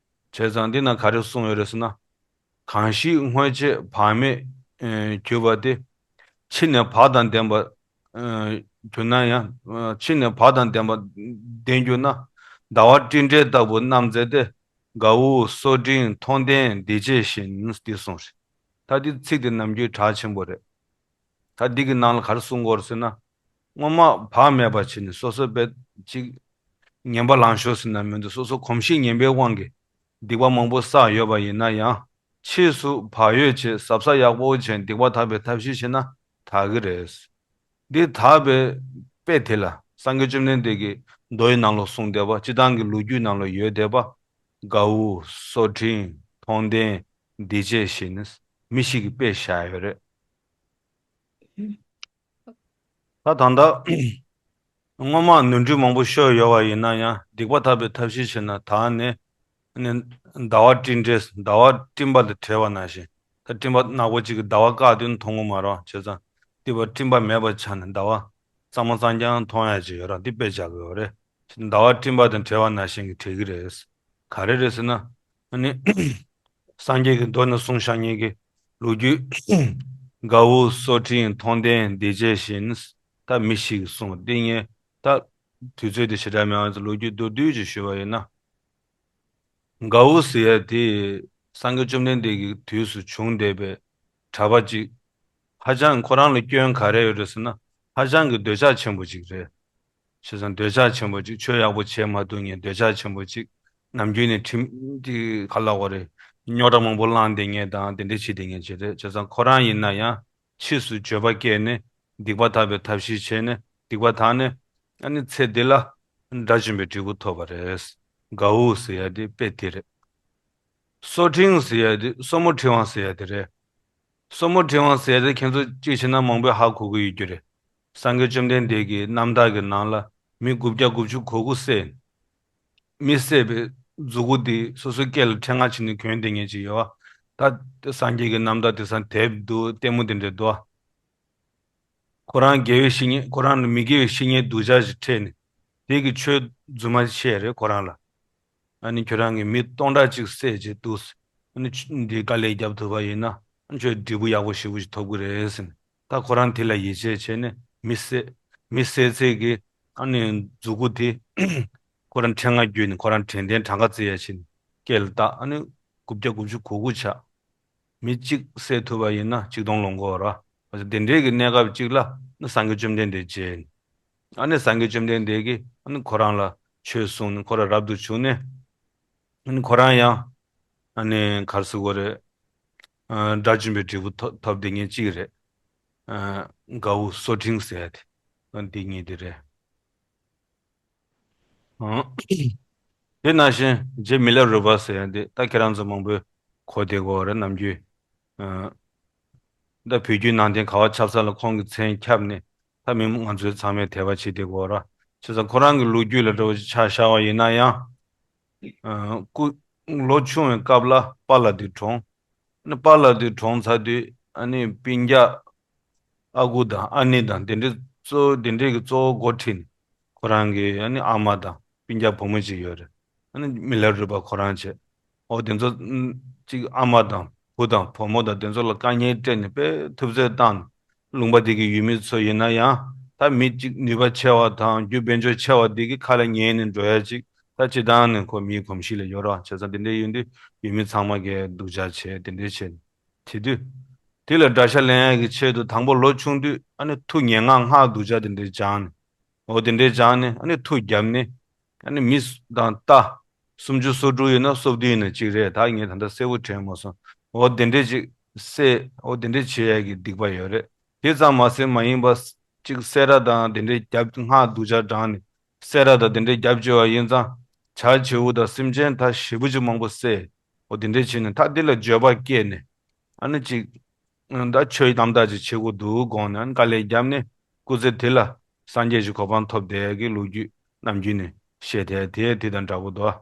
བྱས་ཙང་འདི་ན་ག་རེ་གསུངས་ཡོད་རེད་ཟེར་ན། གང་ཞིག་སྔོན་ཆད་བག་མེད་གྱུར་པ་དེ། ཕྱི་ནས་བག་དང་ལྡན་པ་གྱུར་ན་ཡང་། ཕྱི་ནས་བག་དང་ལྡན་པ་ལྡན་གྱུར་ན། ཟླ་བ་སྤྲིན་བྲལ་ལྟ་བུ་རྣམ་མཛེས་ཏེ། དགའ་བོ་སོ་འབྲིང་མཐོང་ལྡན་བདེ་སྐྱེད་བཞིན། འདི་གསུངས་རེད། ད་འདི་ཚིག་དེ་ནམ་རྒྱུན་གྲགས་ཆེན་པོ་རེད། ད་འདི་གི་ནང་ལ་ག་རེ་གསུང་གི་ཡོད་རེད་ཟེར་ན། སྔོན་མ་བག་མེད་པ་བྱས་ནས་སོ་སོ་དཔེ་ཅིག་ངན་པ་ལངས་ཤོར་ཟེར་ན་མི་འདུག་སོ་སོ་གོམས་གཤིས་ངན་པའི་དབང་གིས་སྡིག་པ་མང་པོ་བསགས་ཡོད་པ་ཡིན་ན་ཡང་། ཕྱིས་སུ་བག་ཡོད་བྱས་གཟབ་གཟབ་ཡག་པོ་བྱས་སྡིག་པ་དག་པའི་ཐབས་ཤེས་བྱས་ན་དག་གི་རེད། འདི་དག་པའི་དཔེ་དེ་ལ་སངས་རྒྱས་བཅོམ་ལྡན་འདས་ཀྱིས་མདོ་ཡི་ནང་ལ་གསུངས་བསྡད་པ། སྤྱིར་བཏང་གི་ལོ་རྒྱུས་ནང་ལ་ཡོད་བསྡད་པ། དགའ་བོ་སོ་འབྲིང་མཐོང་ལྡན་བདེ་སྐྱེད་བཞིན། མི་ཞིག་གི་དཔེ་བཞག་ཡོད་རེད། ད་ད་ལྟ་སྔོན་མ་ནོར་འཁྲུལ་མང་པོ་ཤོར་ཡོད་པ་ཡིན་ན་ཡང་སྡིག་པ་དག་པའི་ཐབས་ཤེས་བྱས་ན་དག་ནས། ནས་ཟླ་བ་སྤྲིན་བྲལ། ཟླ་བ་སྤྲིན་པ་དང་བྲལ་བ་ནང་བཞིན། ད་སྤྲིན་པ་ནག་པོ་གཅིག་གིས་ཟླ་བ་བཀག་དུས་མཐོང་གི་མ་རེད། བྱས་ཙང་སྡིག་པ་སྤྲིན་པ་མེད་པ་ཆགས་ནས་ཟླ་བ་གཙང་མ་གཙང་རྐྱང་མཐོང་ཡ་ཅིག་ཡོད་རེད། འདི་དཔེ་བཞག་གི་ཡོད་རེད། ཟླ་བ་སྤྲིན་པ་དང་བྲལ་བ་ནང་བཞིན་གྱི་བྲལ་གི་རེད། ག་རེ་རེད་ཟེར་ན། ཨ་ནི། སངས་རྒྱས་ཀྱི་མདོ་ནས་གསུངས་བཞག་མཁན་གྱི་ལོ་རྒྱུས། དགའ་བོ་སོ་འབྲིང་མཐོང་ལྡན་བདེ་སྐྱེད་བཞིན། ད་མི་ཞིག་གསུངས། འདི་ངས་ད་དུས་ཚོད་དེ་ཞེ་དྲག་མེད་པ་ལོ་རྒྱུས་མདོར་བསྡུས་ཅིག་ཞུས་པ་ཡིན་ན། དགའ་བོ་ཟེར་ཡ་དེ་སངས་རྒྱས་བཅོམ་ལྡན་འདས་ཀྱི་དུས་སུ་བྱུང་བསྡད་པའི་གྲྭ་པ་ཅིག་ཧ་ཅང་ཁོ་རང་ལ་སྐྱོན་ག་རེ་ཡོད་རེད་ཟེར་ན། ཧ་ཅང་གི་འདོད་ཆགས་ཆེན་པོ་ཅིག་རེད། བྱས་ཙང་འདོད་ཆགས་ཆེན་པོ་ཅིག་ཆོས་ཡག་པོ་བྱེད་མ་ཐུབ་མཁན་འདོད་ཆགས་ཆེན་པོ་ཅིག་ནམ་རྒྱུན་ནས་ཁྲིམས་དེ་ག་ལབ་དགོས་རེད། རྙོག་དྲ་མང་པོ་བསླངས་བསྡད་མཁན་དང་དེ་འདྲ་བྱེད་བསྡད་མཁན་ཅིག་རེད། བྱས་ཙང་ཁོ་རང་ཡིན་ན་ཡང་ཕྱིས་སུ་འགྱོད་པ་སྐྱེས་ནས་སྡིག་པ་དག་པའི་ཐབས་ཤེས་བྱས་ནས་སྡིག་པ་དག་ནས། ཨ་ནི་ཚེ་འདི་ལ་དགྲ་བཅོམ་པའི་འབྲས་བུ་ཐོབ་པ་རེད། དགའ་བོ་ཟེར་ཡ་དེ་དཔེ་དེ་རེད། སོ་འབྲིང་ཟེར་ཡ་དེ་སོར་མོ་འབྲིང་བ་ཟེར་ཡ་དེ་རེད། སོར་མོ་འབྲིང་བ་ཟེར་ཡ་དེ་ཁྱེད་ཚོ་གཅིག་བྱས་ན་མང་པོས་ཧ་གོ་གི་ཡོད་རྒྱུ་རེད། སངས་རྒྱས་བཅོམ་ལྡན་འདས་ཀྱི་རྣམ་ཐར་གྱི་ནང་ལ་མི་དགུ་བརྒྱ་དགུ་བཅུ་གོ་དགུ་བསད། མི་བསད་པའི་མཛུ་གུ་དེ་སོ་སོའི་སྐེ་ལ་ཕྲེང་བ་བྱས་ནས་གྱོན་བསྡད་མཁན་ཅིག་ཡོད་པ། ད་སངས་རྒྱས་ཀྱི་རྣམ་ཐར་དེང་སང་དེབ་འདུག་ལྟད་མོ་དེ་འདྲ་འདུག་ཁོ་རང་དགེ་བའི་བཤེས་གཉེན། ཁོ་རང་ལ་མི་དགེ་བའི་བཤེས་གཉེན་སྡུག་ཅག་ཅིག་འཕྲད་ནས་དེ་གི་ཆོས་རྫུན་མ་བཤད་རེད་ཁོ་རང་ལ། ཨ་ནི་ཁྱོད་རང་གིས་མི་སྟོང་ཕྲག་གཅིག་བསད་བྱས་འདུག་ཨ་ནི་འདི་དཀའ་ལས་རྒྱབ་ཐུབ་པ་ཡིན་ན་ཨ་ནི་ཁྱོད་འབྲས་བུ་ཡག་པོ་ཞེ་པོ་ཞིག་ཐོབ་ཀྱི་རེད་ཟེར་ནས། ད་ཁོ་རང་དེ་ལ་ཡིད་ཆེས་བྱས་ནས་མི་བསད། མི་བསད་ཚད་ཀྱི་ཨ་ནི་མཛུ་གུ་དེ་ ཁོ་རང་ཕྲེང་ང་བརྒྱུད་ནས་ཁོ་རང་དྲན་རྟེན་གྲངས་ཀ་བརྩི་ཡ་བྱས་ནས་སྐེ་ལ་བཏགས། ཨ་ནི་དགུ་བརྒྱ་དགུ་བཅུ་གོ་དགུ་ཆགས། མི་གཅིག་བསད་ཐུབ་པ་ཡིན་ན་ཆིག་སྟོང་ལོངས་སྐོར་ར། འོ་ཙང་དེ་འདྲའི་གི་གནས་སྐབས་གཅིག་ལ་ནི་སངས་རྒྱས་བཅོམ་ལྡན་འདས་མཇལ། ཨ་ནི་སངས་རྒྱས་བཅོམ་ལྡན་འདས་ཀྱིས་ཨ་ནི་ཁོ་རང་ལ་ཆོས་གསུངས་ནས་ཁོ་རང་རབ་ཏུ་བྱུང་ནས། ཨ་ནི་ཁོ་རང་ཡང་ཨ་ནི་ག་རེ་ཟེར་དགོས་རེད། ཨ་དགྲ་བཅོམ་པའི་འབྲས་བུ་ཐོབ་ཐོབ་བསྡད་མཁན་གཅིག་རེད། ཨ་དགའ་བོ་སོ་ཕྲེང་ཟེར་ཡ་དེ་འདི་གཉིས་དེ་རེད། ཨང་། དེ་ནང་བཞིན་རྗེ་མི་ལ་རས་པ་ཟེར་ཡ་དེ་ད་ཁྱེད་རང་ཚོ་མང་པོས་གོ་བདེ་གོ་རེད། ནམ་རྒྱུན་ཨ་ད་བོད་བརྒྱུད་ནང་བསྟན་ག་བ་ཆབ་གསང་ལ་ཁོང་གི་མཚན་ཁྱབ་ནས་ད་མི་ང་ཚོའི་ཚང་མས་དད་པ་བྱེད་བདེ་གོ་ར། བྱས་ཙང་ཁོ་རང་གི་ལོ་རྒྱུས་ལ་འགྲོ་བ་ཆ་བཞག་པ་ཡིན་ན་ཡང་། ཨ་སྐུ་ལོ་ཆུང་བའི་སྐབས་ལ་པཱ་ལགས་དེ་གྲོངས། ཨ་ནི་པཱ་ལགས་དེ་གྲོངས་ཚར་དུས་ཨ་ནི་སྤུན་ཀྱག་ཨ་ཁུ་དང་ཨ་ནེ་དང་དེ་འདྲའི་གཙོ་བོ་དེ་འདྲའི་གི་གཙོ་བོ་འགོ་ཁྲིད་ནས་ཁོ་རང་གི་ཨ་ནི་ཨ་མ་དང་སྤུན་ཀྱག་བུ་མོ་གཅིག་ཡོད་རེད། ཨ་ནི་མི་ལ་རས་པ་ཁོ་རང་བྱས། འོ་དེ་ཚོ་ཨ་གཅིག་ཨ་མ་དང་བུ་དང་བུ་མོ་དང་དེ་ཚོ་ལ་དཀའ་ངལ་སྤྲད་ནས་དཔེ་ཐུབ་ཚོད་བཏང་ནས། ལུང་པ་དེ་གི་ཡུལ་མི་ཚོ་ཡིན་ན་ཡང་ད་མི་གཅིག་ནུས་པ་ཆེ་བ་དང་རྒྱུ་དཔལ་འབྱོར་ཆེ་བ་དེ་གི་ཁ་ལ་ཉན་ནས་འགྲོ་ཡ་གཅིག་ད་སྤྱིར་བཏང་ནས་ཁོ་མིའི་གོམས་གཤིས་ལ་ཡོད་རེད་བ། བྱས་ཙང་དེ་འདྲ་ཡིན་དུས་ཡུལ་མི་ཚང་མ་གིས་སྡུག་ཅག་བྱས་དེ་འདྲ་བྱས་ནས་བྱེད་དུས། དེ་ལ་དགྲ་ཤ་ལེན་ཡ་གི་ཆེད་དུ་དང་པོ་ལོ་ཆུང་དུས་ཨ་ནི་མཐུ་ངན་སྔགས་སྔགས་སྡུག་ཅག་དེ་འདྲ་སྦྱངས་ནས། འོ་དེ་འདྲ་སྦྱངས་ནས་ཨ་ནི་མཐུ་བརྒྱབ་ནས། ཨ་ནི་མི་དང་རྟ་སུམ་ཅུ་སོ་དྲུག་ཡོད་ན་སོ་བདུན་ཡིན་ན་གཅིག་རེད། ད་ངས་ད་ལྟ་གསལ་པོ་དྲན་མ་སོང་། འོ་དེ་འདྲས་ཅིག་བསད། འོ་དེ་འདྲས་བྱེད་ཡ་གི་སྡིག་པ་ཡོད་རེད། དེ་ཙམ་མ་ཟད་མ་ཡིན་པ་ཅིག་བསད་ར་དང་དེ་འདྲས་རྒྱབ་སྔགས་སྡུག་ཅག་བགྲངས་ནས་བསད་ར་དང་དེ་འདྲས་རྒྱབ་བཅོལ་བ་ཡིན་ཙང་བྱ་བྱིའུ་དང་སེམས་ཅན་ད་ཞེ་པོ་ཅིག་མང་པོ་བསད། འོ་དེ་འདྲས་བྱས་ནས་ད་འདི་ལ་འགྱོད་པ་སྐྱེས་ནས། ཨ་ནི་ཅིག་ད་ཆོས་རྣམ་དག་ཅིག་བྱེད་དགོས་འདུག་དགོངས་ནས་ཨ་ནི་དཀའ་ལས་བརྒྱབ་ནས་སྐུ་ཚེ་དེ་ལ་སངས་རྒྱས་ཀྱི་གོ་འཕང་ཐོབ་བསྡད་ཀྱི་ལོ་རྒྱུས་ནམ་རྒྱུན་ནས་བཤད་བསྡད་དེ་དེ་དང་འདྲ་པོ་འདུག་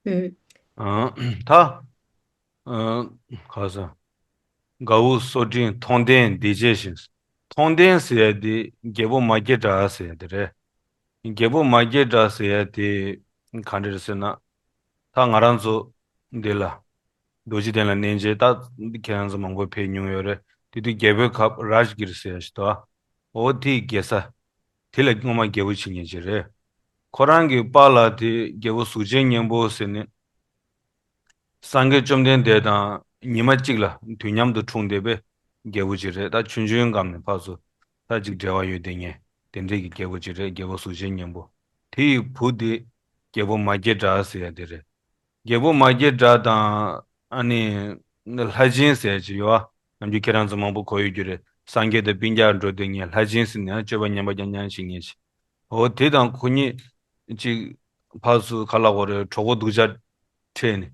ཨ། ཨ་ད་ཨ་ག་ས་དགའ་བོ་སོ་ཕྲེང་མཐོང་ལྡན་འདི་བྱས་ཤིང་། མཐོང་ལྡན་ཟེར་ཡ་དེ་རྒྱལ་པོ་མ་སྐྱེས་དགྲ་ཟེར་ཡ་དེ་རེད། རྒྱལ་པོ་མ་སྐྱེས་དགྲ་ཟེར་ཡ་དེ་ག་འདྲ་རེད་ཟེར་ན། ད་ང་རང་ཚོ་འདི་ལ་རྡོ་རྗེ་གདན་ལ་གནས་མཇལ་ད་ཁྱེད་རང་ཚོ་མང་པོ་ཕེབས་མྱོང་ཡོད་རེད། དེ་དུས་རྒྱལ་པོའི་ཁབ་རཱཇ་གིར་ཟེར་ཡ་ཞིག་འདུག་འོ་དེའི་རྒྱལ་ས་དེ་ལ་སྔོན་མ་རྒྱལ་པོ་བྱེད་མཁན་ཅིག་རེད། ཁོ་རང་གི་པཱ་ལགས་དེ་རྒྱལ་པོ་གཟུགས་ཅན་སྙིང་པོ་ཟེར་ནས། སངས་རྒྱས་བཅོམ་ལྡན་འདས་དང་ཉི་མ་གཅིག་ལ་དུས་མཉམ་དུ་འཁྲུངས་བསྡད་པའི་རྒྱལ་པོ་ཅིག་རེད། ད་ཆུང་ཆུང་སྒང་ནས་ཕར་ཚུར་ད་ཅིག་འབྲེལ་བ་ཡོད་བསྡད་མཁན་དེ་འདྲས་ཀྱི་རྒྱལ་པོ་ཅིག་རེད། རྒྱལ་པོ་གཟུགས་ཅན་སྙིང་པོ། དེ་ཡི་བུ་དེ་རྒྱལ་པོ་མ་སྐྱེས་དགྲ་ཟེར་ཡ་དེ་རེད། རྒྱལ་པོ་མ་སྐྱེས་དགྲ་དང་ཨ་ནི་ལྷས་བྱིན་ཟེར་ཡ་ཅིག་ཡོད་ཨ། ནམ་རྒྱུན་ཁྱེད་རང་ཚོ་མང་པོ་གོ་ཡོད་རྒྱུ་རེད། སངས་རྒྱས་དང་སྤུན་ཀྱག་འགྲོ་བསྡད་མཁན་ལྷས་བྱིན་ཟེར་ནས་སྤྱོད་པ་ངན་པ་རྐྱང་རྐྱང་བྱེད་མཁན་ཅིག་འོ་དེ་དང་ཁོ་གཉིས་ཅིག་ཕར་ཚུར་ག་ལབ་དགོས་རེད། གྲོགས་པོ་སྡུག་ཅག་འཕྲད་ནས།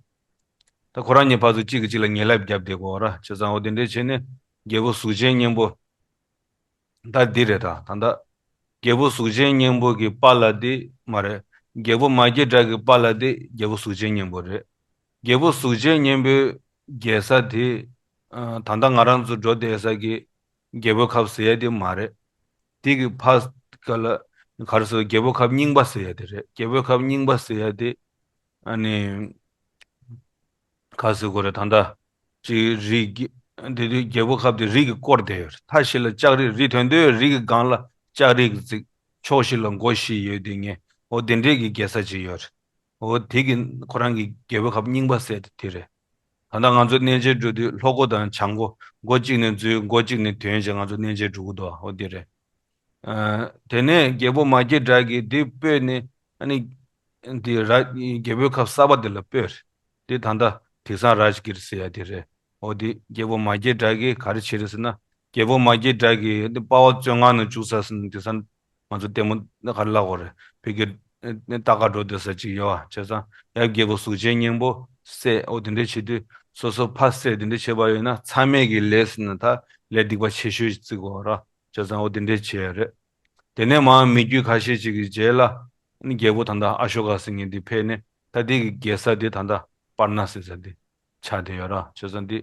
ད་ཁོ་རང་གཉིས་ཕར་ཚུར་གཅིག་གིས་གཅིག་ལ་ངན་ལབ་བརྒྱབ་བསྡད་ཀྱི་ཡོད་རེད། བྱས་ཙང་འོ་དེ་འདྲས་བྱས་ནས་རྒྱལ་པོ་གཟུགས་ཅན་སྙིང་པོ་ད་འདི་རེད། ད་ད་ལྟ་རྒྱལ་པོ་གཟུགས་ཅན་སྙིང་པོ་གི་པཱ་ལགས་འདི་མ་རེད། རྒྱལ་པོ་མ་སྐྱེས་དགྲ་གི་པཱ་ལགས་འདི་རྒྱལ་པོ་གཟུགས་ཅན་སྙིང་པོ་རེད། རྒྱལ་པོ་གཟུགས་ཅན་སྙིང་པོའི་རྒྱལ་ས་དེ་ཨ་ད་ལྟ་ང་རང་ཚོ་འགྲོ་བསྡད་ས་གི་རྒྱལ་པོའི་ཁབ་ཟེར་ཡ་དེ་མ་རེད། དེ་གི་ཕ་ག་ལ་ག་རེ་ཟེར། རྒྱལ་པོའི་ཁབ་རྙིང་པ་ཟེར་ཡ་དེ་རེད། རྒྱལ་པོའི་ཁབ་རྙིང་པ་ཟེར་ཡ་དེ་ཨ་ནི་ག་ཟེར་དགོས་རེད། ད་ལྟ་ཅིག་རི་གི་དེ་དུས་རྒྱལ་པོའི་ཁབ་དེ་རི་གིས་བསྐོར་བསྡད་ཡོད་རེད། མཐའ་བཞི་ལ་ལྕགས་རི། རི་དོན་དུ་རི་གི་སྒང་ལ་ལྕགས་རི་གིས་བརྩིགས། ཕྱོགས་བཞི་ལ་སྒོ་བཞི་ཡོད་དེ་ངས་འོ་དེ་འདྲས་ཀྱི་རྒྱལ་ས་ཅིག་ཡོད་རེད། འོ་དེ་གི་ཁོ་རང་གི་རྒྱལ་པོའི་ཁབ་རྙིང་པ་ཟེར་དེ་དེ་རེད། ད་ལྟ་ང་ཚོ་གནས་མཇལ་འགྲོ་དུས་ལྷོ་སྒོ་དང་བྱང་སྒོ། སྒོ་གཅིག་ནས་འཛུལ། སྒོ་གཅིག་ནས་ཐོན་བྱས་ང་ཚོ་གནས་མཇལ་འགྲོ་གི་འདུག་འོ་དེ་རེད། ཨ་དེ་ནས་རྒྱལ་པོ་མ་སྐྱེས་དགྲ་གིས་དེ་སྤོས་ནས་ཨ་ནི་དེ་ར་རྒྱལ་པོའི་ཁབ་གསར་པ་དེ་ལ་སྤོས་རེད། དེ་ད་ལྟ་དེང་སང་རཱཇ་གིར་ཟེར་ཡ་དེ་རེད། འོ་དེ་རྒྱལ་པོ་མ་སྐྱེས་དགྲ་གིས་ག་རེ་བྱས་རེད་ཟེར་ན། རྒྱལ་པོ་མ་སྐྱེས་དགྲ་གིས་དེ་དཔའ་བ་བཙོན་ཁང་ནང་བཅུག་ས་ཟེར་ན། དེང་སང་ང་ཚོ་ལྟད་མོ་ག་རེ་ལབ་དགོས་རེད། བོད་ཀྱི་ཨ་ནི་ལྟ་ག་འགྲོ་བསྡད་ས་ཅིག་ཡོད་ཨ། བྱས་ཙང་ཡབ་རྒྱལ་པོ་གཟུགས་ཅན་སྙིང་པོ་བསད། འོ་དེ་འདྲས་བྱེད་དུས་སོ་སོ་ཕ་བསད་དེ་འདྲས་བྱས་པ་ཡིན་ན་མཚམས་མེད་ཀྱི་ལས་ཟེར་ན་ད་ལས་སྡིག་པ་ཆེ་ཤོས་བརྩི་དགོས་ར། བྱས་ཙང་འོ་དེ་འདྲས་བྱས་རེད། དེ་ནས་མར་མི་རྒྱུད་ཁ་ཤས་ཅིག་གི་རྗེས་ལ་ཨ་ནི་རྒྱལ་པོ་ད་ལྟ་ཨ་ཤོ་ཀ་ཟེར་མཁན་དེ་ཕེབས་ནས་ད་དེ་གི་རྒྱལ་ས་དེ་ད་ལྟ་པར་ན་ཟེར་ས་དེ་ཆགས་བསྡད་ཡོད་ར། བྱས་ཙང་དེ་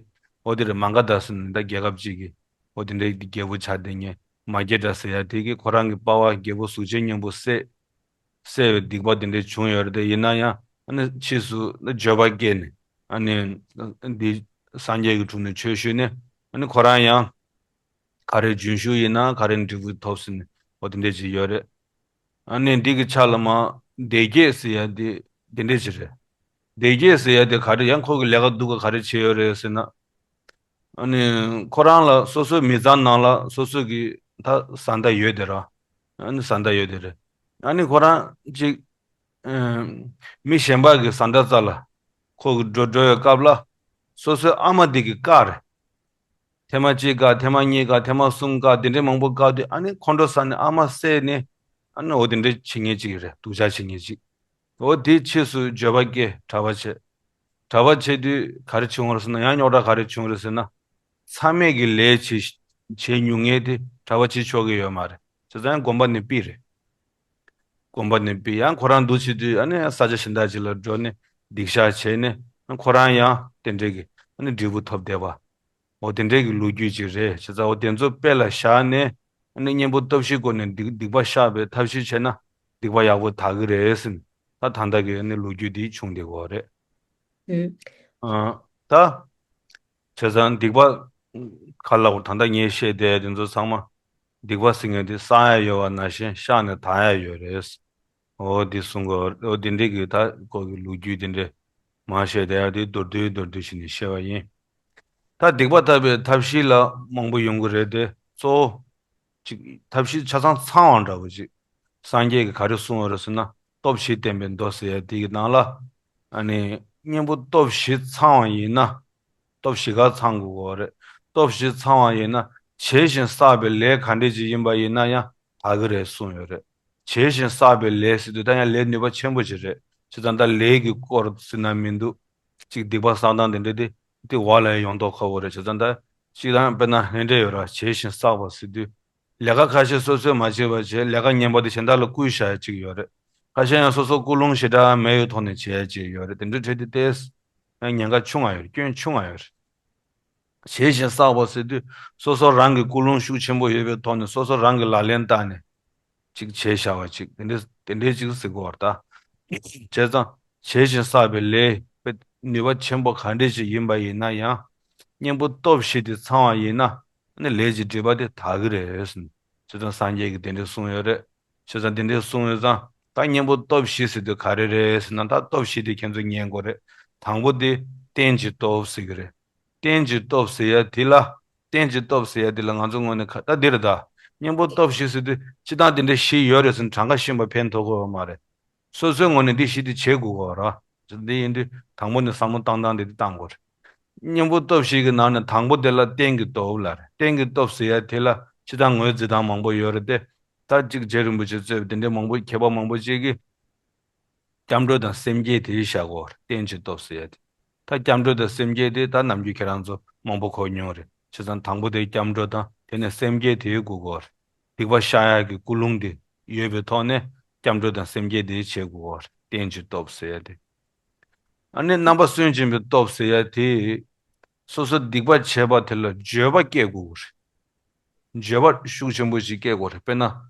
འོ་དེ་རེད། མ་ག་དྷ་ཟེར་ནས་ད་རྒྱལ་ཁབ་ཅིག་གི་འོ་དེ་འདྲའི་རྒྱལ་པོ་ཆགས་བསྡད་མཁན་མ་སྐྱེས་དགྲ་ཟེར་ཡ་དེ་གིས་ཁོ་རང་གི་པ་ཕ་རྒྱལ་པོ་གཟུགས་ཅན་སྙིང་པོ་བསད། བསད་པའི་སྡིག་པ་དེ་འདྲ་བྱུང་ཡོད་རེད་དེ། ཡིན་ན་ཡང་ཨ་ནི་ཕྱིས་སུ་ཨ་ནི་འགྱོད་པ་སྐྱེས་ནས་ཨ་ནི་འདི་སངས་རྒྱས་ཀྱི་དྲུང་ནས་ཆོས་ཞུས་ནས་ཨ་ནི་ཁོ་རང་ཡང་ག་རེ་རྒྱུན་ཞུགས་ཡིན་ན་ག་རེ་འབྲས་བུ་ཐོབ་ཟེར་ནས་འོ་དེ་འདྲ་ཅིག་ཡོད་རེད། ཨ་ནི་འདི་གི་ཆ་ལ་མ་ བདེ་སྐྱིད་ཟེར་ཡ་དེ་དེ་འདྲས་ཅིག་རེད། བདེ་སྐྱིད་ཟེར་ཡ་དེ་ག་རེ་ཡང་ཁོ་གི་ལས་ཀ་སྡུག་ག་ག་རེ་བྱས་ཡོད་རེད་ཟེར་ན། ཨ་ནི་ཁོ་རང་ལ་སོ་སོའི་མི་ཚང་ནང་ལ་སོ་སོ་གི་ད་བཟའ་ཟླ་ཡོད་དེ་ར། ཨ་ནི་བཟའ་ཟླ་ཡོད་དེ་རེད། ཨ་ནི་ཁོ་རང་ཅིག་ཨ་མི་གཞན་པ་གི་བཟའ་ཟླ་རྩ་ལ་ཁོ་གི་འགྲོ་འགྲོ་ཡོད་སྐབས་ལ་སོ་སོའི་ཨ་མ་དེ་གི་བཀའ་རེད། ཐེངས་མ་གཅིག་བཀག་ཐེངས་མ་གཉིས་བཀག་ཐེངས་མ་གསུམ་བཀག་དེ་འདྲའི་མང་པོ་བཀག་དུས་ཨ་ནི་ཁོང་ཁྲོ་ཟ་ནས་ཨ་མ་བསད་ནས་ཨ་ནི་འོ་དེ་འདྲའི་བྱེད་མཁན་གཅིག་རེད། སྡུག་ཅག་བྱེད་མཁན་གཅིག་འོ་དེ་ཕྱིས་སུ་འགྱོད་པ་སྐྱེ་གྲྭ་པ་བྱས། གྲྭ་པ་བྱས་དུས་ག་རེ་བྱུང་བ་རེད་ཟེར་ན་ཡང་རྙོག་དྲ་ག་རེ་བྱུང་རེད་ཟེར་ན། མཚམས་མེད་ཀྱི་ལས་བྱེད་བྱེད་མྱོང་མཁན་དེ་གྲྭ་པ་བྱེད་ཆོག་གི་ཡོད་མ་རེད། བྱས་ཙང་ཡང་དགོན་པ་ནས་ཕུད་རེད། དགོན་པ་ནས་ཕུད་ཡང་ཁོ་རང་འདུག་བྱེད་དུས་ཨ་ནི་ས་ཆ་གཞན་དག་ཅིག་ལ་འགྲོ་ནས་སྡིག་བཤགས་བྱས་ནས་ཁོ་རང་ཡང་དེ་འདྲས་ཀྱི་ཨ་ནི་འབྲས་བུ་ཐོབ་བསྡད་པ། འོ་དེ་འདྲས་ཀྱི་ལོ་རྒྱུས་ཅིག་རེད། བྱས་ཙང་འོ་དེ་ཚོ་དཔེ་ལ་བཞག་ནས་ཨ་ནི་གཉེན་པོ་སྟོབས་བཞིའི་སྒོ་ནས་སྡིག་སྡིག་པ་བཤགས་པའི་ཐབས་ཤེས་བྱས་ན་སྡིག་པ་ཡག་པོ་དག་གི་རེད་ཟེར་ནས་ད་ད་ལྟ་གི་ཨ་ནི་ལོ་རྒྱུས་འདི་བྱུང་བསྡད་ཀྱི་ཡོད་རེད། ཨ་ད། བྱས་ཙང་སྡིག་པ་ག་ལ་འོ་ད་ལྟ་ངས་བཤད་བསྡད་དེ་ཚོ་ཚང་མ་སྡིག་པ་ཟེར་མཁན་དེ་བསགས་ཡ་ཡོད་པ་ནང་བཞིན་བཤགས་ནས་དག་ཡ་ཡོད་རེད། འོ་འདི་གསུང་གི་འོ་འདི་འདྲའི་གི་ད་ཁོ་གི་ལོ་རྒྱུས་འདི་འདྲའི་མ་བཤད་བསྡད་ཡ་དེ་མདོར་བསྡུས་མདོར་བསྡུས་བྱས་ནས་བཤད་པ་ཡིན། ད་སྡིག་པ་དག་པའི་ཐབས་ཤེས་ལ་མང་པོ་ཡོང་གི་རེད་དེ་གཙོ་བོ། ཅིག་ཐབས་ཤེས་ཆ་ཚང་ཚང་བ་འདྲ་བོ་ཅིག་སངས་རྒྱས་ཀྱིས་ག་རེ་གསུངས་པ་རེད་ཟེར་ན་སྟོབས་བཞི་ལྡན་པའི་མདོ་ཟེར་ཡ་དེ་གི་ནང་ལ། ཨ་ནི་གཉེན་པོ་སྟོབས་བཞི་ཚང་བ་ཡིན་ན། སྟོབས་བཞི་ག་ཚང་དགོས་ཀྱི་རེད། སྟོབས་བཞི་ཚང་བ་ཡིན་ན་བྱས་ཤིང་བསགས་པའི་ལས་ག་འདྲས་ཅིག་ཡིན་པ་ཡིན་ན་ཡང་དག་གི་རེད་གསུངས་ཡོད་རེད། བྱས་ཤིང་བསགས་པའི་ལས་ཟེར་དུས་ད་ཡང་ལས་ནུས་པ་ཆེན་པོ་ཅིག་རེད། བྱས་ཙང་ད་ལས་ཀྱི་སྐོར་ཟེར་ན་མི་འདུག་ཅིག་སྡིག་པ་བསགས་སྟངས་དེ་འདྲ་དེ་དེ་འོག་ལ་ཡང་ཡོང་མདོག་ཁ་པོ་རེད། བྱས་ཙང་ད་ཅིག་ད་དཔེར་ན་ལྷན་འདྲེ་ཡོད་ར་བྱས་ཤིང་བསགས་པ་ཟེར་དུས། ལས་ཀ་ཁ་ཤས་སོ་སོས་མ་བྱས་པ་བྱས་ལས་ཀ་ངན་པ་དེ་གཞན་དག་ལ་བསྐུལ་བཞག་ཡ་ཅིག་ཡོད་རེད། ཁ་ཤས་ཡང་སོ་སོ་ཀུན་སློང་ཞེ་དྲག་མེད་པའི་ཐོག་ནས་བྱས་ཡ་ཅིག་ཡོད་རེད། དེ་འདྲའི་གྲས་དེ་ཏོག་ཙམ་ཉེན་ཁ་ཆུང་བ་ཡོད་རེད། སྐྱོན་ཆུང་བ་ཡོད་རེད། བྱས་ཤིང་བསགས་པ་ཟེར་དུས་སོ་སོ་རང་གི་ཀུན་སློང་ཤུགས་ཆེན་པོ་ཡོད་པའི་ཐོག་ནས་སོ་སོ་རང་གི་ལག་ལེན་བསྟར་ནས་ཅིག་བྱས་བཞག་པ་ཅིག་དེ་འདྲའི་དེ་འདྲའི་ཅིག་ཟེར་དགོས་པ་རེད་ད། བྱས་ཙང་བྱས་ཤིང་བསགས་པའི་ལས་དཔེ་ནུས་པ་ཆེན་པོ་ག་འདྲས་ཅིག་ཡིན་པ་ཡིན་ན་ཡང་གཉེན་པོ་སྟོབས་བཞི་དེ་ཚང་བ་ཡིན་ན། ནི་ལས་ཀྱི་སྒྲིབ་པ་དེ་དག་གི་རེད་ཟེར། བྱས་ཙང་སངས་རྒྱས་ཀྱིས་དེ་འདྲས་གསུངས་ཡོད་རེད། བྱས་ཙང་དེ་འདྲས་གསུངས་ཡོད་ཙང་ད་གཉེན་པོ་སྟོབས་བཞི་ཟེར་དུས་ག་རེ་རེད་ཟེར་ན། ད་སྟོབས་བཞི་དེ་ཁྱེད་ཚོས་ཉན་དགོས་རེད། དང་པོ་དེ་རྟེན་གྱི་སྟོབས་ཟེར་གི་རེད། རྟེན་གྱི་སྟོབས་ཟེར་ཡ་དེ་ལ། རྟེན་གྱི་སྟོབས་ཟེར་ཡ་དེ་ལ་ང་ཚོ་ངོས་ནས་ཁ་ད་འདི་རེད་ད། གཉེན་པོ་སྟོབས་བཞི་ཟེར་དུས་སྤྱིར་བཏང་དེ་འདྲས་བཞི་ཡོད་རེད་ཟེར་ནས་གྲངས་ཀ་ཤེས་པ་ཕན་ཐོགས་ཀྱི་ཡོད་མ་རེད། སོ་སོའི་ངོས་ནས་འདི་བཞི་དེ་བྱེད་དགོས་ཀྱི་ཡོད་རེད། འདི་ཡིན་དུས་དང་པོ་ནས་བསམ་བློ་བཏང་སྟངས་དེ་འདི་བཏང་དགོས་རེད། གཉེན་པོ་སྟོབས་བཞི་གི་ནང་ནས་དང་པོ་དེ་ལ་རྟེན་གྱི་སྟོབས་ལབ་རེད། རྟེན་གྱི་སྟོབས་ཟེར་ཡ་དེ་ལ་སྤྱིར་བཏང་ངོས་འཛིན་སྟངས་མང་པོ་ཡོད་རེད་དེ། ད་གཅིག་རྗེ་རིན་པོ་ཆེ་གཙོས་པའི་དེ་འདྲའི་མང་པོ་མཁས་པ་མང་པོ་ཅིག་གིས། སྐྱབས་འགྲོ་དང་སེམས་བསྐྱེད་དེ་བཞག་གོ། རྟེན་གྱི་སྟོབས་ཟེར་ཡ་དེ། ད་སྐྱབས་འགྲོ་དང་སེམས་བསྐྱེད་དེ་ད་ནམ་རྒྱུན་ཁྱེད་རང་ཚོ་མང་པོ་གོ་མྱོང་རེད། བྱས་ཙང་དང་པོ་དེ་སྐྱབས་འགྲོ་དང་དེ་ནས་སེམས་བསྐྱེད་དེ་དགོས་གོ། སྡིག་པ་བཤགས་ཡ་གི་ཀུན་སློང་དེ་ཡོད་པའི་ཐོག་ནས་སྐྱབས་འགྲོ་དང་སེམས་བསྐྱེད་དེ་བྱེད་དགོས་གོ། རྟེན་གྱི་སྟོབས་ཟེར་ཡ་དེ། ཨ་ནི་རྣམ་པ་སུན་འབྱིན་པའི་སྟོབས་ཟེར་ཡ་དེ། སོ་སོ་སྡིག་པ་བྱས་པ་དེ་ལ་འགྱོད་པ་སྐྱེ་དགོས་རེད། འགྱོད་པ་ཤུགས་ཆེན་པོ་ཞིག་སྐྱེ་དགོས་རེད། དཔེར་ན་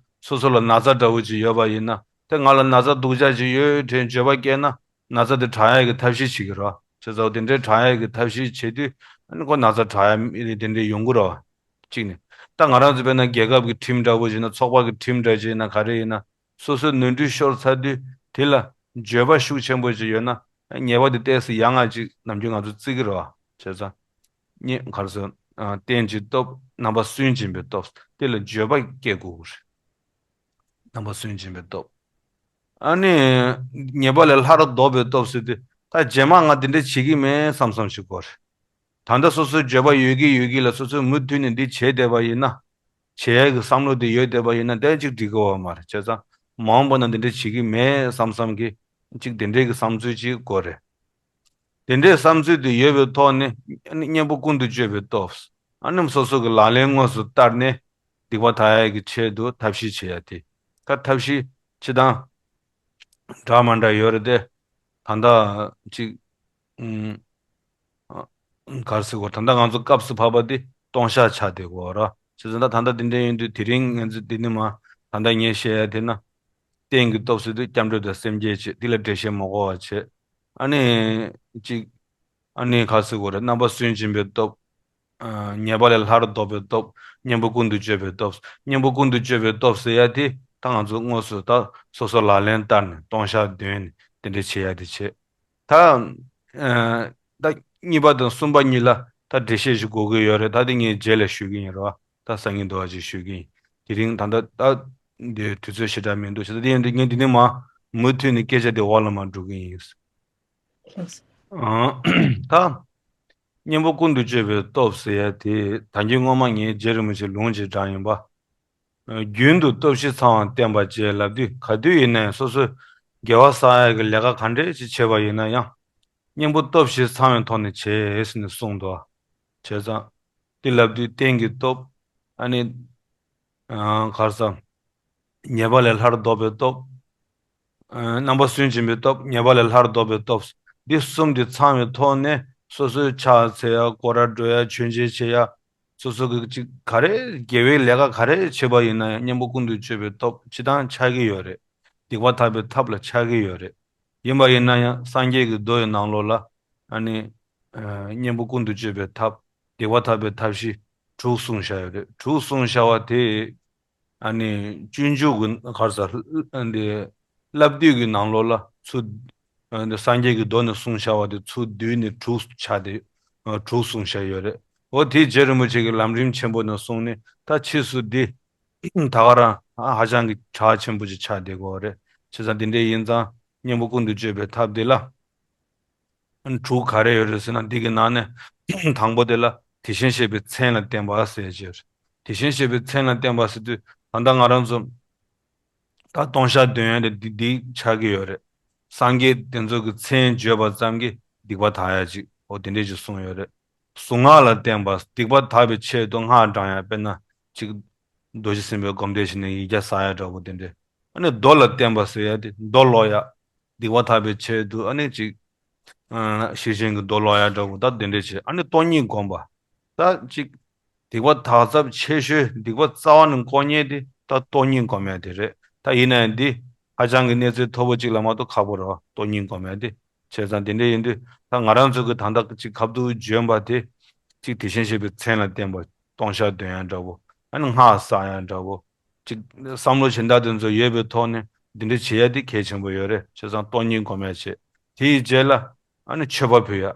སོ་སོ་ལ་ན་ཚ་འདྲ་བོ་ཅིག་ཡོད་པ་ཡིན་ན་དེ་ང་ལ་ན་ཚ་སྡུག་ཅག་ཅིག་ཡོད་དྲན་འགྱོད་པ་སྐྱེས་ན་ན་ཚ་དེ་དྲག་ཡག་གི་ཐབས་ཤེས་བྱེད་ཀྱི་རེད་བ། བྱས་ཙང་དེ་འདྲའི་དྲག་ཡག་གི་ཐབས་ཤེས་བྱེད་དུས་ཨ་ནི་ཁོ་ན་ཚ་དྲག་ཡག་མི་རེད་དེ་འདྲའི་ཡོང་གི་རེད་བ། གཅིག་ནས་ད་ང་རང་ཚོ་དཔེར་ན་རྒྱལ་ཁབ་ཀྱི་ཁྲིམས་འདྲ་བོ་ཅིག་ཡིན་ན་ཚོགས་པ་གི་ཁྲིམས་འདྲ་ཅིག་ཡིན་ན་ག་རེ་ཡིན་ན། སོ་སོའི་ནོར་འཁྲུལ་ཤོར་ཚར་དུས་དེ་ལ་འགྱོད་པ་ཤུགས་ཆེན་པོ་ཅིག་ཡོད་ན་ཉེས་པ་དེ་ཏོག་ཙམ་ཡང་ང་ཅིག་ནམ་རྒྱུན་ང་ཚོ་བརྩི་གི་རེད་བ། བྱས་ཙང་། ཉེ་གར་སོ། རྟེན་གྱི་སྟོབས་རྣམ་པ་སུན་འབྱིན་པའི་སྟོབས་དེ་ལ་འགྱོད་པ་སྐྱེ་དགོས་རེད། རྣམ་པ་སུན་འབྱིན་པའི་སྟོབས། ཨ་ནི། ཉེས་པ་ལས་སླར་ལྡོག་པའི་སྟོབས་ཟེར་དུས་ད་རྗེས་མ་ང་འདི་འདྲ་བྱེད་ཀྱི་མེད་བསམ་བསམ་ཞིག་དགོས་རེད། ད་ལྟ་སོ་སོའི་འགྱོད་པ་ཡོད་ཀྱི་ཡོད་ཀྱི་ལ་སོ་སོས་མུ་མཐུད་ནས་འདི་བྱས་བསྡད་པ་ཡིན་ན། བྱེད་ཡས་ཀྱི་བསམ་བློ་དེ་ཡོད་བསྡད་པ་ཡིན་ན་དེ་གཅིག་འགྲིག་གི་ཡོད་མ་རེད། བྱས་ཙང་མ་འོངས་པ་ན་འདི་འདྲ་བྱེད་ཀྱི་མེད་བསམ་བསམ་གྱི་གཅིག་དེ་འདྲའི་གི་བསམ་ཚུལ་གཅིག་དགོས་རེད། དེ་འདྲའི་བསམ་ཚུལ་དེ་ཡོད་པའི་ཐོག་ནས་ཨ་ནི་གཉེན་པོ་ཀུན་ཏུ་སྤྱོད་པའི་སྟོབས། ཨ་ནི་སོ་སོ་གི་ལག་ལེན་དངོས་སུ་བསྟར་ནས་སྡིག་པ་དག་ཡས་ཀྱི་ཆེད་དུ་ཐབས་ཤེས་བྱེད་ཡ་དེ། ད་ཐབས་ཤེས་སྤྱིར་བཏང་འདྲ་མ་འདྲ་ཡོད་རེད་དེ། ད་ལྟ་གཅིག་ཨུམ། ག་རེ་ཟེར་དགོས། ད་ལྟ་ང་ཚོ་སྐབས་སུ་བབས་པ་དེ་སྟོང་བཤགས་ཆགས་བསྡད་ཀྱི་ཡོད་རེད། བྱས་ཙང་ད་ད་ལྟ་འདི་འདྲ་ཡིན་དུས་དེ་རིང་ངས་འདི་ནི་མ་ད་ལྟ་ངས་བཤད་ཡ་དེ་ན། རྟེན་གྱི་སྟོབས་ཟེར་དུས་སྐྱབས་འགྲོ་དང་སེམས་བསྐྱེད་བྱེད་འདི་ལ་འགྲེལ་བཤད་མ་དགོས་པ་བྱེད། ཨ་ནི། གཅིག་ཨ་ནི་ག་རེ་ཟེར་དགོས་རེད། རྣམ་པ་སུན་འབྱིན་པའི་སྟོབས། ཉེས་པ་ལས་སླར་ལྡོག་པའི་སྟོབས། གཉེན་པོ་ཀུན་ཏུ་སྤྱོད་པའི་སྟོབས། གཉེན་པོ་ཀུན་ཏུ་སྤྱོད་པའི་སྟོབས་ཟེར་ཡ་དེ། ད་ང་ཚོ་དངོས་སུ་ད་སོ་སོ་ལག་ལེན་བསྟར་ནས་སྟོང་བཤགས་འདོན་ནས་དེ་འདྲ་བྱེད་ཡ་དེ་བྱེད། ད་ཨ་ད་གཉིས་པ་དང་གསུམ་པ་གཉིས་ལ་ད་འགྲེལ་བཤད་ཞིག་དགོས་ཀྱི་ཡོད་རེད། ད་དེ་ངས་རྗེས་ལ་ཞུ་གི་ཡིན་རོ། ད་སང་ཉིན་འདུག་བ་ཅིག་ཞུ་གི་ཡིན། དེ་རིང་ད་ད་ད་འདི་དུས་ཚོད་ཞེ་དྲག་མི་འདུག་བྱས་ཙང་དེ་ཡིན་དུས་ངས་འདི་ནས་མ་མུ་མཐུད་ནས་སྐད་ཆ་དེ་འོག་ལ་མར་འགྲོ་གི་ཡིན། ཨང་། ད་གཉེན་པོ་ཀུན་ཏུ་སྤྱོད་པའི་སྟོབས་ཟེར་ཡ་དེ་ད་གིན་སྔོན་མ་ངས་རྗེ་རིན་པོ་ཆེ་ལུང་ཅིག་དྲངས་ཡིན་པ། རྒྱུན་དུ་སྟོབས་བཞི་ཚང་བ་བསྟེན་པ་ཅེས་ལབ་དུས་ག་དུས་ཡིན་ནའང་སོ་སོས་དགེ་བ་བསགས་ཡ་གི་ལས་ཀ་ག་འདྲས་ཅིག་བྱས་པ་ཡིན་ན་ཡང་གཉེན་པོ་སྟོབས་བཞི་ཚང་བའི་ཐོག་ནས་བྱེད་ཟེར་ནས་གསུངས་འདུག་བྱས་ཙང་དེ་ལབ་དུས་རྟེན་གྱི་སྟོབས། ཨ་ནི་ཨ་ག་རེ་ཟ། ཉེས་པ་ལས་སླར་ལྡོག་པའི་སྟོབས། ཨ་རྣམ་པ་སུན་འབྱིན་པའི་སྟོབས། ཉེས་པ་ལས་སླར་ལྡོག་པའི་སྟོབས། འདི་གསུམ་འདི་ཚང་བའི་ཐོག་ནས་སོ་སོའི་ཕྱག་འཚལ་ཡ། སྐོར་ར་འགྲོ་ཡ། མཆོད་མཇལ་བྱེད་ཡ། སོ་སོ་གི་ཅིག་ག་རེ་དགེ་བའི་ལས་ཀ་ག་རེ་བྱེད་པ་ཡིན་ན་ཡང་གཉེན་པོ་ཀུན་ཏུ་སྤྱོད་པའི་སྟོབས་སྤྱི་དང་ཆགས་ཀྱི་ཡོད་རེད། སྡིག་པ་དག་པའི་ཐབས་ལ་ཆགས་ཀྱི་ཡོད་རེད། ཡིན་པ་ཡིན་ན་ཡང་སངས་རྒྱས་ཀྱི་མདོ་ཡི་ནང་ལོགས་ལ་ཨ་ནི་ཨ་གཉེན་པོ་ཀུན་ཏུ་སྤྱོད་པའི་ཐབས། སྡིག་པ་དག་པའི་ཐབས་ཤེས་དྲུག་གསུངས་བཞག་ཡོད་རེད། དྲུག་གསུངས་བཞག་པ་དེ་ཨ་ནི་སྤྱོད་འཇུག་གི་ག་རེ་ཟ། འདི་བསླབ་བཏུས་ཀྱི་ནང་ལོགས་ལ་ཚུར་ཨ་འདི་སངས་རྒྱས་ཀྱི་མདོ་ནས་གསུངས་བཞག་པ་དེ་ཚུར་བསྡུས་ནས་དྲུག་ཆགས་ཏེ་ཨ་དྲུག་གསུངས་བཞག་ཡོད་རེད། འོ་དེ་རྗེ་རིན་པོ་ཆེ་གི་ལམ་རིམ་ཆེན་པོ་ནས་གསུངས་ནས་ད་ཕྱིས་སུ་འདི་ད་ག་རང་ཧ་ཅང་གི་གྲགས་ཆེན་པོ་ཅིག་ཆགས་བསྡད་ཀྱི་ཡོད་རེད། བྱས་ཙང་འདི་འདྲ་ཡིན་ཙང་གཉེན་པོ་ཀུན་ཏུ་སྤྱོད་པའི་ཐབས་འདི་ལ། དྲུག་ག་རེ་ཡོད་རེད་ཟེར་ན་འདི་གི་ནང་ནས་དང་པོ་དེ་ལ་དེ་བཞིན་གཤེགས་པའི་མཚན་ལ་བརྟེན་པ་ཟེར་གྱི་ཡོད་རེད། དེ་བཞིན་གཤེགས་པའི་མཚན་ལ་བརྟེན་པ་ཟེར་དུས་ད་ལྟ་ང་རང་ཚོ་ད་སྟོང་བཤགས་འདོན་ཡ་དེ་འདི་འདི་ཆགས་ཀྱི་ཡོད་རེད། སངས་རྒྱས་དེ་ཚོ་གི་མཚན་བརྗོད་པ་ཙམ་གྱིས་སྡིག་པ་དག་ཡ་ཅིག་འོ་དེ་འདྲས་ཅིག་གསུངས་ཡོད་རེད། གཟུངས་སྔགས་ལ་བརྟེན་པ། སྡིག་པ་དག་པའི་ཆེད་དུ་སྔགས་བགྲང་ཡ། དཔེར་ན་ཅིག་རྡོ་རྗེ་སེམས་དཔའི་སྒོམ་བཟླས་བྱས་ནས་ཡིག་བརྒྱ་བཟླ་ཡ་འདྲ་པོ་དེ་འདྲས། ཨ་ནི་མདོ་ལ་བརྟེན་པ་ཟེར་ཡ་དེ་མདོ་ཀློག་ཡ། སྡིག་པ་དག་པའི་ཆེད་དུ་ཨ་ནི་ཅིག་ཨ་ཤེར་ཕྱིན་གྱི་མདོ་ཀློག་ཡ་འདྲ་པོ་ད་དེ་འདྲས་བྱས། ཨ་ནི་སྟོང་ཉིད་སྒོམ་པ། ད་ཅིག་སྡིག་པ་དག་ཚབས་ཆེ་ཤོས་སྡིག་པ་རྩ་བ་ནས་སྐོང་མཁན་དེ་ད་སྟོང་ཉིད་སྒོམ་ཡ་དེ་རེད། ད་ཡིན་ན་ཡང་འདི་ཧ་ཅང་གི་གནས་ཚད་མཐོ་པོ་ཅིག་ལ་མ་གཏོགས་ཁག་པོ་རེད་བ། སྟོང་ཉིད་སྒོམ་ཡ་དེ། བྱས་ཙང་དེ་འདྲ་ཡིན་དུས་ད་ང་རང་ཚོ་གི་ད་ལྟ་ཅིག་ཁ་ཐུག་འཇོན་པ་དེ་ཅིག་དེ་བཞིན་གཤེགས་པའི་མཚན་ལ་བརྟེན་པ། སྟོང་བཤགས་འདོན་ཡ་འདྲ་པོ། ཨ་ནི་སྔགས་བསགས་ཡ་འདྲ་པོ། ཅིག་བསམ་བློ་གཞན་དག་དེ་ཚོ་ཡོད་པའི་ཐོག་ནས་འདི་འདྲ་བྱེད་ཡ་དེ་གལ་ཆེན་པོ་ཡོད་རེད། བྱས་ཙང་སྟོང་ཉིད་སྒོམ་ཡ་བྱེད། དེའི་རྗེས་ལ་ཨ་ནི་མཆོད་པ་ཕུལ་ཡ།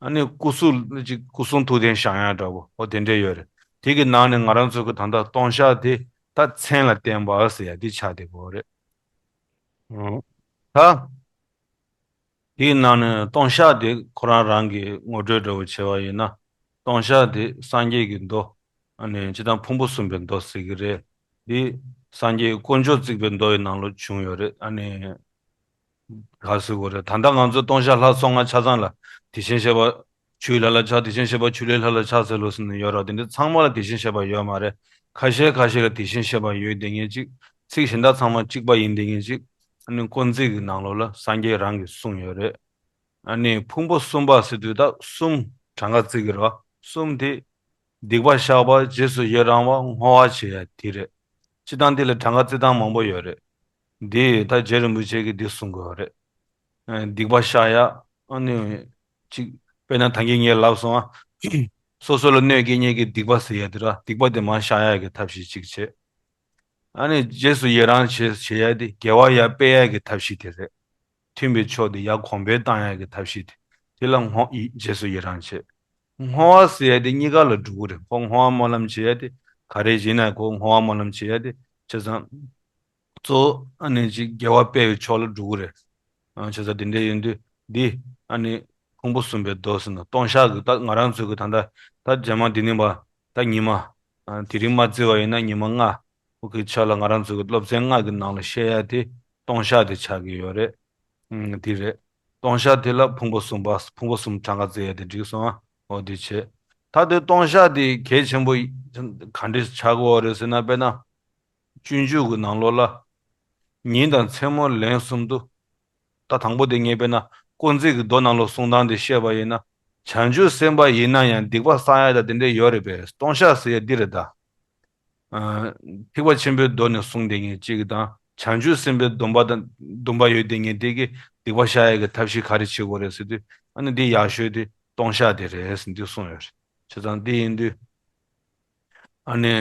ཨ་ནི་སྐུ་གཟུགས་ཅིག་སྐུ་གསུང་ཐུགས་རྟེན་བཞེངས་ཡ་འདྲ་པོ་འོ་དེ་འདྲས་ཡོད་རེད། དེ་གི་ནང་ནས་ང་རང་ཚོ་གི་ད་ལྟ་སྟོང་བཤགས་དེ་ད་མཚན་ལ་བརྟེན་པ་ཟེར་ཡ་དེ་ཆགས་བསྡད་ཀྱི་ཡོད་རེད། ཨང་། ད་དེའི་ནང་ནས་སྟོང་བཤགས་དེ་ཁོ་རང་རང་གི་ངོ་སྤྲོད་འདྲ་པོ་བྱས་པ་ཡིན་ན། སྟོང་བཤགས་དེ་སངས་རྒྱས་ཀྱི་མདོ། ཨ་ནི་སྤྱིར་བཏང་ཕུང་པོ་གསུམ་པའི་མདོ་ཟེར་གྱི་རེད། འདི་སངས་རྒྱས་དཀོན་མཆོག་བརྩེགས་པའི་མདོ་ཡི་ནང་ལོགས་བྱུང་ཡོད་རེད། ཨ་ནི་ག་རེ་ཟེར་དགོས་རེད། ད་ལྟ་ང་ཚོ་སྟོང་བཤགས་ལྷ་ཚོགས་ལྔ་ཆ་ཚང་ལ་དེ་བཞིན་གཤེགས་པ་ཆུ་ཡི་ལྷ་ལ་ཕྱག་དེ་བཞིན་གཤེགས་པ་ཆུ་ལྷའི་ལྷ་ལ་ཕྱག་འཚལ་ལོ་ཟེར་ནས་ཡོད་རེད། དེ་འདྲ་ཚང་མ་ལ་དེ་བཞིན་གཤེགས་པ་ཡོད་མ་རེད། ཁ་ཤས་ཁ་ཤས་ལ་དེ་བཞིན་གཤེགས་པ་ཡོད་བསྡད་མཁན་ཅིག་ཚིག་གཞན་དག་ཚང་མ་གཅིག་པ་ཡིན་བསྡད་མཁན་ཅིག་ཨ་ནི་དཀོན་བརྩེགས་ཀྱི་ནང་ལོགས་ལ་སངས་རྒྱས་རང་གིས་གསུངས་ཡོད་རེད། ཨ་ནི་ཕུང་པོ་གསུམ་པ་ཟེར་དུས་ད་གསུམ་གྲངས་ཀ་བརྩི་གི་རེད་བ། གསུམ་དེ་སྡིག་པ་བཤགས་པ། རྗེས་སུ་ཡི་རང་བ། བསྔོ་བ་བྱེད་ཡ་དེ་རེད། སྤྱིར་བཏང་འདི་ལ་གྲངས་ཀ་བརྩི་སྟངས་མང་པོ་ཡོད་རེད། འདི་ད་རྗེ་རིན་པོ་ཆེ་གིས་འདི་གསུང་གི་ཡོད་རེད། ཨ་སྡིག་པ་བཤགས་ཡ། ཨ་ནི་ཅིག་དཔེར་ན་ད་གིན་ངས་ལབ་སོང་ཨ། སོ་སོ་ལ་གནོད་སྐྱེལ་མཁན་གྱི་སྡིག་པ་ཟེར་ཡ་དེ་ར་སྡིག་པ་དེ་མར་བཤགས་ཡ་གི་ཐབས་ཤེས་གཅིག་བྱེད། ཨ་ནི་རྗེས་སུ་ཡི་རང་བྱེད་བྱེད་ཡ་དེ་དགེ་བ་ཡར་སྤེལ་ཡ་གི་ཐབས་ཤེས་དེ་རེད། མཐུན་པའི་ཕྱོགས་དེ་ཡར་གོང་འཕེལ་བཏང་ཡ་གི་ཐབས་ཤེས་དེ། དེ་ལ་བསྔོ་ཡི་རྗེས་སུ་ཡི་རང་བྱེད། བསྔོ་བ་ཟེར་ཡ་དེ་གཉིས་ཀ་ལ་འགྲོ་གི་རེད། ཁོ་བསྔོ་བ་སྨོན་ལམ་བྱེད་ཡ་དེ་ག་རེ་བྱེད་ན་ཁོ་བསྔོ་བ་སྨོན་ལམ་བྱེད་ཡ་དེ་བྱས་ཙང་། གཙོ་བོ་ཨ་ནི་ཅིག་དགེ་བ་སྤེལ་བའི་ཕྱོགས་ལ་འགྲོ་གི་རེད། ཨ་བྱས་ཙང་དེ་འདྲ་ཡིན་དུས་འདི་ཨ་ནི་ཕུང་པོ་གསུམ་པའི་མདོ་ཟེར་ན་སྟོང་བཤགས་ཀྱི་ད་ང་རང་ཚོའི་གི་ད་ལྟ་ད་རྗེས་མ་འདི་ནི་མ་ད་ཉི་མ་ཨ་དེ་རིང་མ་བརྩི་བ་ཡིན་ན་ཉི་མ་ལྔ་འོ་གི་ཆ་ལ་ང་རང་ཚོའི་གི་སློབ་ཚན་ལྔ་གི་ནང་ལ་བཤད་ཡ་དེ་སྟོང་བཤགས་དེ་ཆགས་ཀྱི་ཡོད་རེད། ཨང་དེ་རེད། སྟོང་བཤགས་དེ་ལ་ཕུང་པོ་གསུམ་པ་ཕུང་པོ་གསུམ་གྲངས་ཀ་བརྩི་ཡ་དེ་འགྲིག་སོང་ཨ། འོ་དེ་བྱས། ད་དེ་སྟོང་བཤགས་དེ་གལ་ཆེན་པོ་ག་འདྲས་ཆགས་ཀྱི་ཡོད་རེད་ཟེར་ན་དཔེར་ན། སྤྱོད་འཇུག་གི་ནང་ལོགས་ལ། ཉིན་དང་མཚན་མོ་ལན་གསུམ་དུ། ད་དང་པོ་དེ་ངས་དཔེར་ན་དཀོན་བརྩེགས་ཀྱི་མདོ་ནང་ལོགས་གསུང་སྟངས་དེ་བཤད་པ་ཡིན་ན། བྱང་ཆུབ་སེམས་དཔའ་ཡིན་ན་ཡང་སྡིག་པ་བསགས་ཡ་ད་དེ་འདྲས་ཡོད་རེད་པས། སྟོང་བཤགས་ཟེར་ཡ་འདི་རེད་ད། ཨ་ཐེག་པ་ཆེན་པོའི་མདོ་ནས་གསུངས་བསྡད་མཁན་གཅིག་དང་བྱང་ཆུབ་སེམས་དཔའི་སྡོམ་པ་དང་སྡོམ་པ་ཡོད་བསྡད་མཁན་དེ་གིས་སྡིག་པ་བཤགས་ཡ་གི་ཐབས་ཤེས་ག་རེ་བྱེད་དགོས་རེད་ཟེར་དུས་ཨ་ནི་འདི་ཡག་ཤོས་དེ་སྟོང་བཤགས་དེ་རེད་ཟེར་འདི་གསུངས་ཡོད་རེད། བྱས་ཙང་འདི་ཡིན་དུས། ཨ་ནི་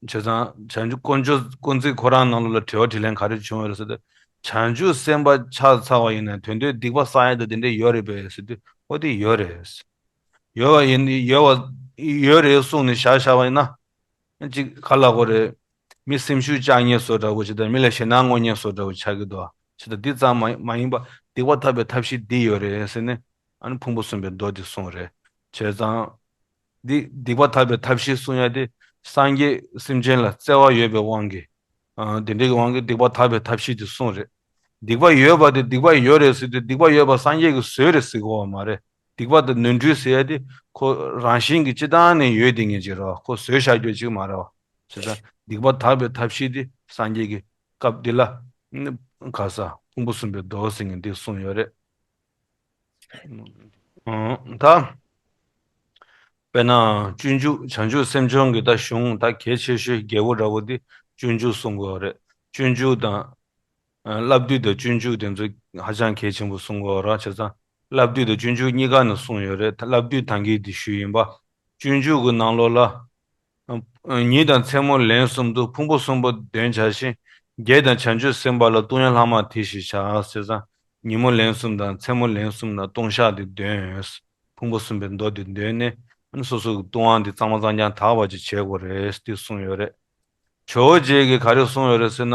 བྱས་ཙང་བྱང་ཆུབ་དཀོན་མཆོག་དཀོན་བརྩེགས་ཁོ་རང་ནང་ལོགས་ལ་དྲི་བ་དྲིས་ལན་ག་རེ་བྱུང་བ་རེད་ཟེར་ཏེ། བྱང་ཆུབ་སེམས་དཔའ་ཆགས་ཚར་བ་ཡིན་ན་དོན་དུ་སྡིག་པ་བསགས་ཡ་དང་དེ་འདྲས་ཡོད་རེད་པས་ཟེར་དུས་ཨོ་དེ་ཡོད་རེད། ཡོད་པ་ཡིན་ཡོད་པ་ཡོད་རེད་གསུངས་ནས་བཞག་བཞག་པ་ཡིན་ན། ཅིག་ག་ལ་གོ་རེད། མི་སེམས་ཤུགས་བཅག་མཁན་བཟོ་འདྲ་བོ་ཅིག་དང་མི་ལ་ཞེད་སྣང་མངོན་མཁན་བཟོ་འདྲ་བོ་ཆགས་ཀྱི་འདུག་ཅི་ལྟར་འདི་ཙམ་མ་མ་ཡིན་པ་སྡིག་པ་ཐར་པའི་ཐབས་ཤེས་འདི་ཡོད་རེད་ཟེར་ནས་ཨ་ནི་ཕུང་པོ་གསུམ་པའི་མདོ་འདི་གསུངས་རེད། བྱས་ཙང་། འདི་སྡིག་པ་ཐར་པའི་ཐབས་ཤེས་གསུང་ཡ་དེ་སངས་རྒྱས་སེམས་ཅན་ལ་བརྩེ་བ་ཡོད་པའི་དབང་གིས། ཨ་དེ་འདྲའི་དབང་གིས་སྡིག་པ་ཐར་པའི་ཐབས་ཤེས་དེ་གསུངས་རེད། སྡིག་པ་ཡོད་པ་དེ་སྡིག་པ་ཡོད་རེད་ཟེར་དུས་སྡིག་པ་ཡོད་པ་སངས་རྒྱས་ཀྱིས་བཟོས་རེད་ཟེར་གོ་བ་མ་རེད། སྡིག་པ་དེ་ནོར་འཁྲུལ་ཟེར་ཡ་དེ་ཁོ་རང་བཞིན་གྱིས་སྤྱི་བཏང་ནས་ཡོད་དེ་ངེས་ཅིག་རེད་བ། ཁོ་བཟོས་བཞག་རྒྱུ་ཅིག་མ་རེད་བ། བྱས་ཙང་སྡིག་པ་དག་པའི་ཐབས་ཤེས་དེ་སངས་རྒྱས་ཀྱི་སྐབས་འདི་ལ་ག་ས་ཕུང་པོ་གསུམ་པའི་མདོ་ཟེར་མཁན་འདི་གསུངས་ཡོད་རེད། ད། དཔེར་ན་སྤྱོད་འཇུག་བྱང་ཆུབ་སེམས་མཆོག་གི་ད་གཞུང་ད་གལ་ཆེ་ཤོས་རྒྱལ་པོ་འདྲ་བོ་འདི་སྤྱོད་འཇུག་གསུང་གི་ཡོད་རེད། སྤྱོད་འཇུག་དང་། བསླབ་བཏུས་དང་སྤྱོད་འཇུག་དེ་ཚོ་ཧ་ཅང་གལ་ཆེན་པོ་གསུང་གི་ཡོད་རེད། བྱས་ཙང་བསླབ་བཏུས་དང་སྤྱོད་འཇུག་གཉིས་ཀ་ནས་གསུངས་ཡོད་རེད། ད་བསླབ་བཏུས་ད་གིན་འདི་ཞུས་ཡིན་པ། སྤྱོད་འཇུག་གི་ནང་ལོགས་ལ། ཉིན་དང་མཚན་མོ་ལན་གསུམ་དུ་ཕུང་པོ་གསུམ་པོ་འདོན་བྱ་ཞིང་། རྒྱལ་དང་བྱང་ཆུབ་སེམས་དཔའ་ལ་ལྟུང་བའི་ལྷག་མ་དེ་བཞིན་བྱ། བྱས་ཙང་ཉིན་མོ་ལན་གསུམ་དང་མཚན་མོ་ལན་གསུམ་ལ་ལྟུང་བཤགས་དེ་འདོན། ཕུང་པོ་གསུམ་པའི་མདོ་དེ་འདོན་ནས་སོ་སོ་གི་ལྟུང་བ་འདི་གཙང་མ་གཙང་རྐྱང་དག་པ་ཅིག་བྱེད་དགོས་རེད་དེ་གསུངས་ཡོད་རེད། ཇོ་བོ་རྗེ་གིས་ག་རེ་གསུངས་ཡོད་རེད་ཟེར་ན།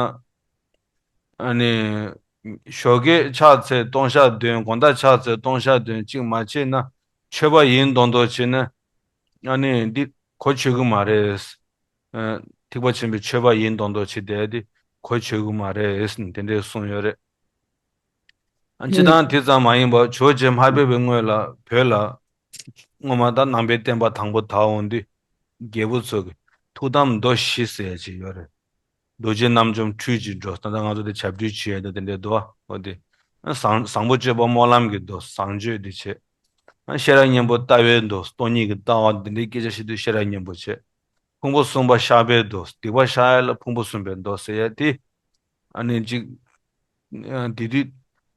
ཨ་ནི། ཞོགས་ཀས་ཕྱག་འཚལ་ལྟུང་བཤགས་འདོན། དགོང་དག་ཕྱག་འཚལ་ལྟུང་བཤགས་འདོན་གཅིག་མ་བྱས་ན། ཆོས་པ་ཡིན་མདོག་མདོག་བྱས་ན། ཨ་ནི་འདི་གོ་ཆོད་གི་མ་རེད། ཨ། ཐེག་པ་ཆེན་པོའི་ཆོས་པ་ཡིན་མདོག་མདོག་བྱས་བསྡད་དེ་གོ་ཆོད་གི་མ་རེད་དེ་འདྲས་གསུངས་ཡོད་རེད། ཨ། སྤྱི་བཏང་དེ་ཙམ་མ་ཡིན་པར་ཇོ་བོ་རྗེ་མ་ཕེབས་པའི་སྔོན་ལ་བོད་ལ། སྔོན་མ་ད་ནང་པའི་བསྟན་པ་དང་པོ་དར་འོང་དུས། རྒྱལ་པོ་ཚོ་གིས་ཐུགས་དམ་མདོ་བཞི་ཟེར་ཡ་ཅིག་ཡོད་རེད། རྡོ་རྗེ་རྣམ་འཇོམས་ཁྲུས་ཀྱི་མདོ། ད་ལྟ་ང་ཚོ་དེ་ཆབ་ཁྲུས་བྱེད་ཡ་དེ་དེ་འདྲའི་མདོ་བ་འོ་དེ། བཟང་བཟང་པོ་སྤྱོད་པ་སྨོན་ལམ་གྱི་མདོ་བཟང་སྤྱོད་དེ་བྱེད། ཤེས་རབ་སྙིང་པོ་ལྟ་བའི་མདོ་སྟོང་ཉིད་ཀྱི་ལྟ་བ་འདི་འདྲའི་སྐད་ཆ་བཤད་དུས་ཤེས་རབ་སྙིང་པོ་བྱེད། ཕུང་པོ་གསུམ་པ་བཤགས་པའི་མདོ། སྡིག་པ་བཤགས་ཡ་ལ་ཕུང་པོ་གསུམ་པའི་མདོ་ཟེར་ཡ་དེ། ཨ་ནི་གཅིག་དེ་དུས་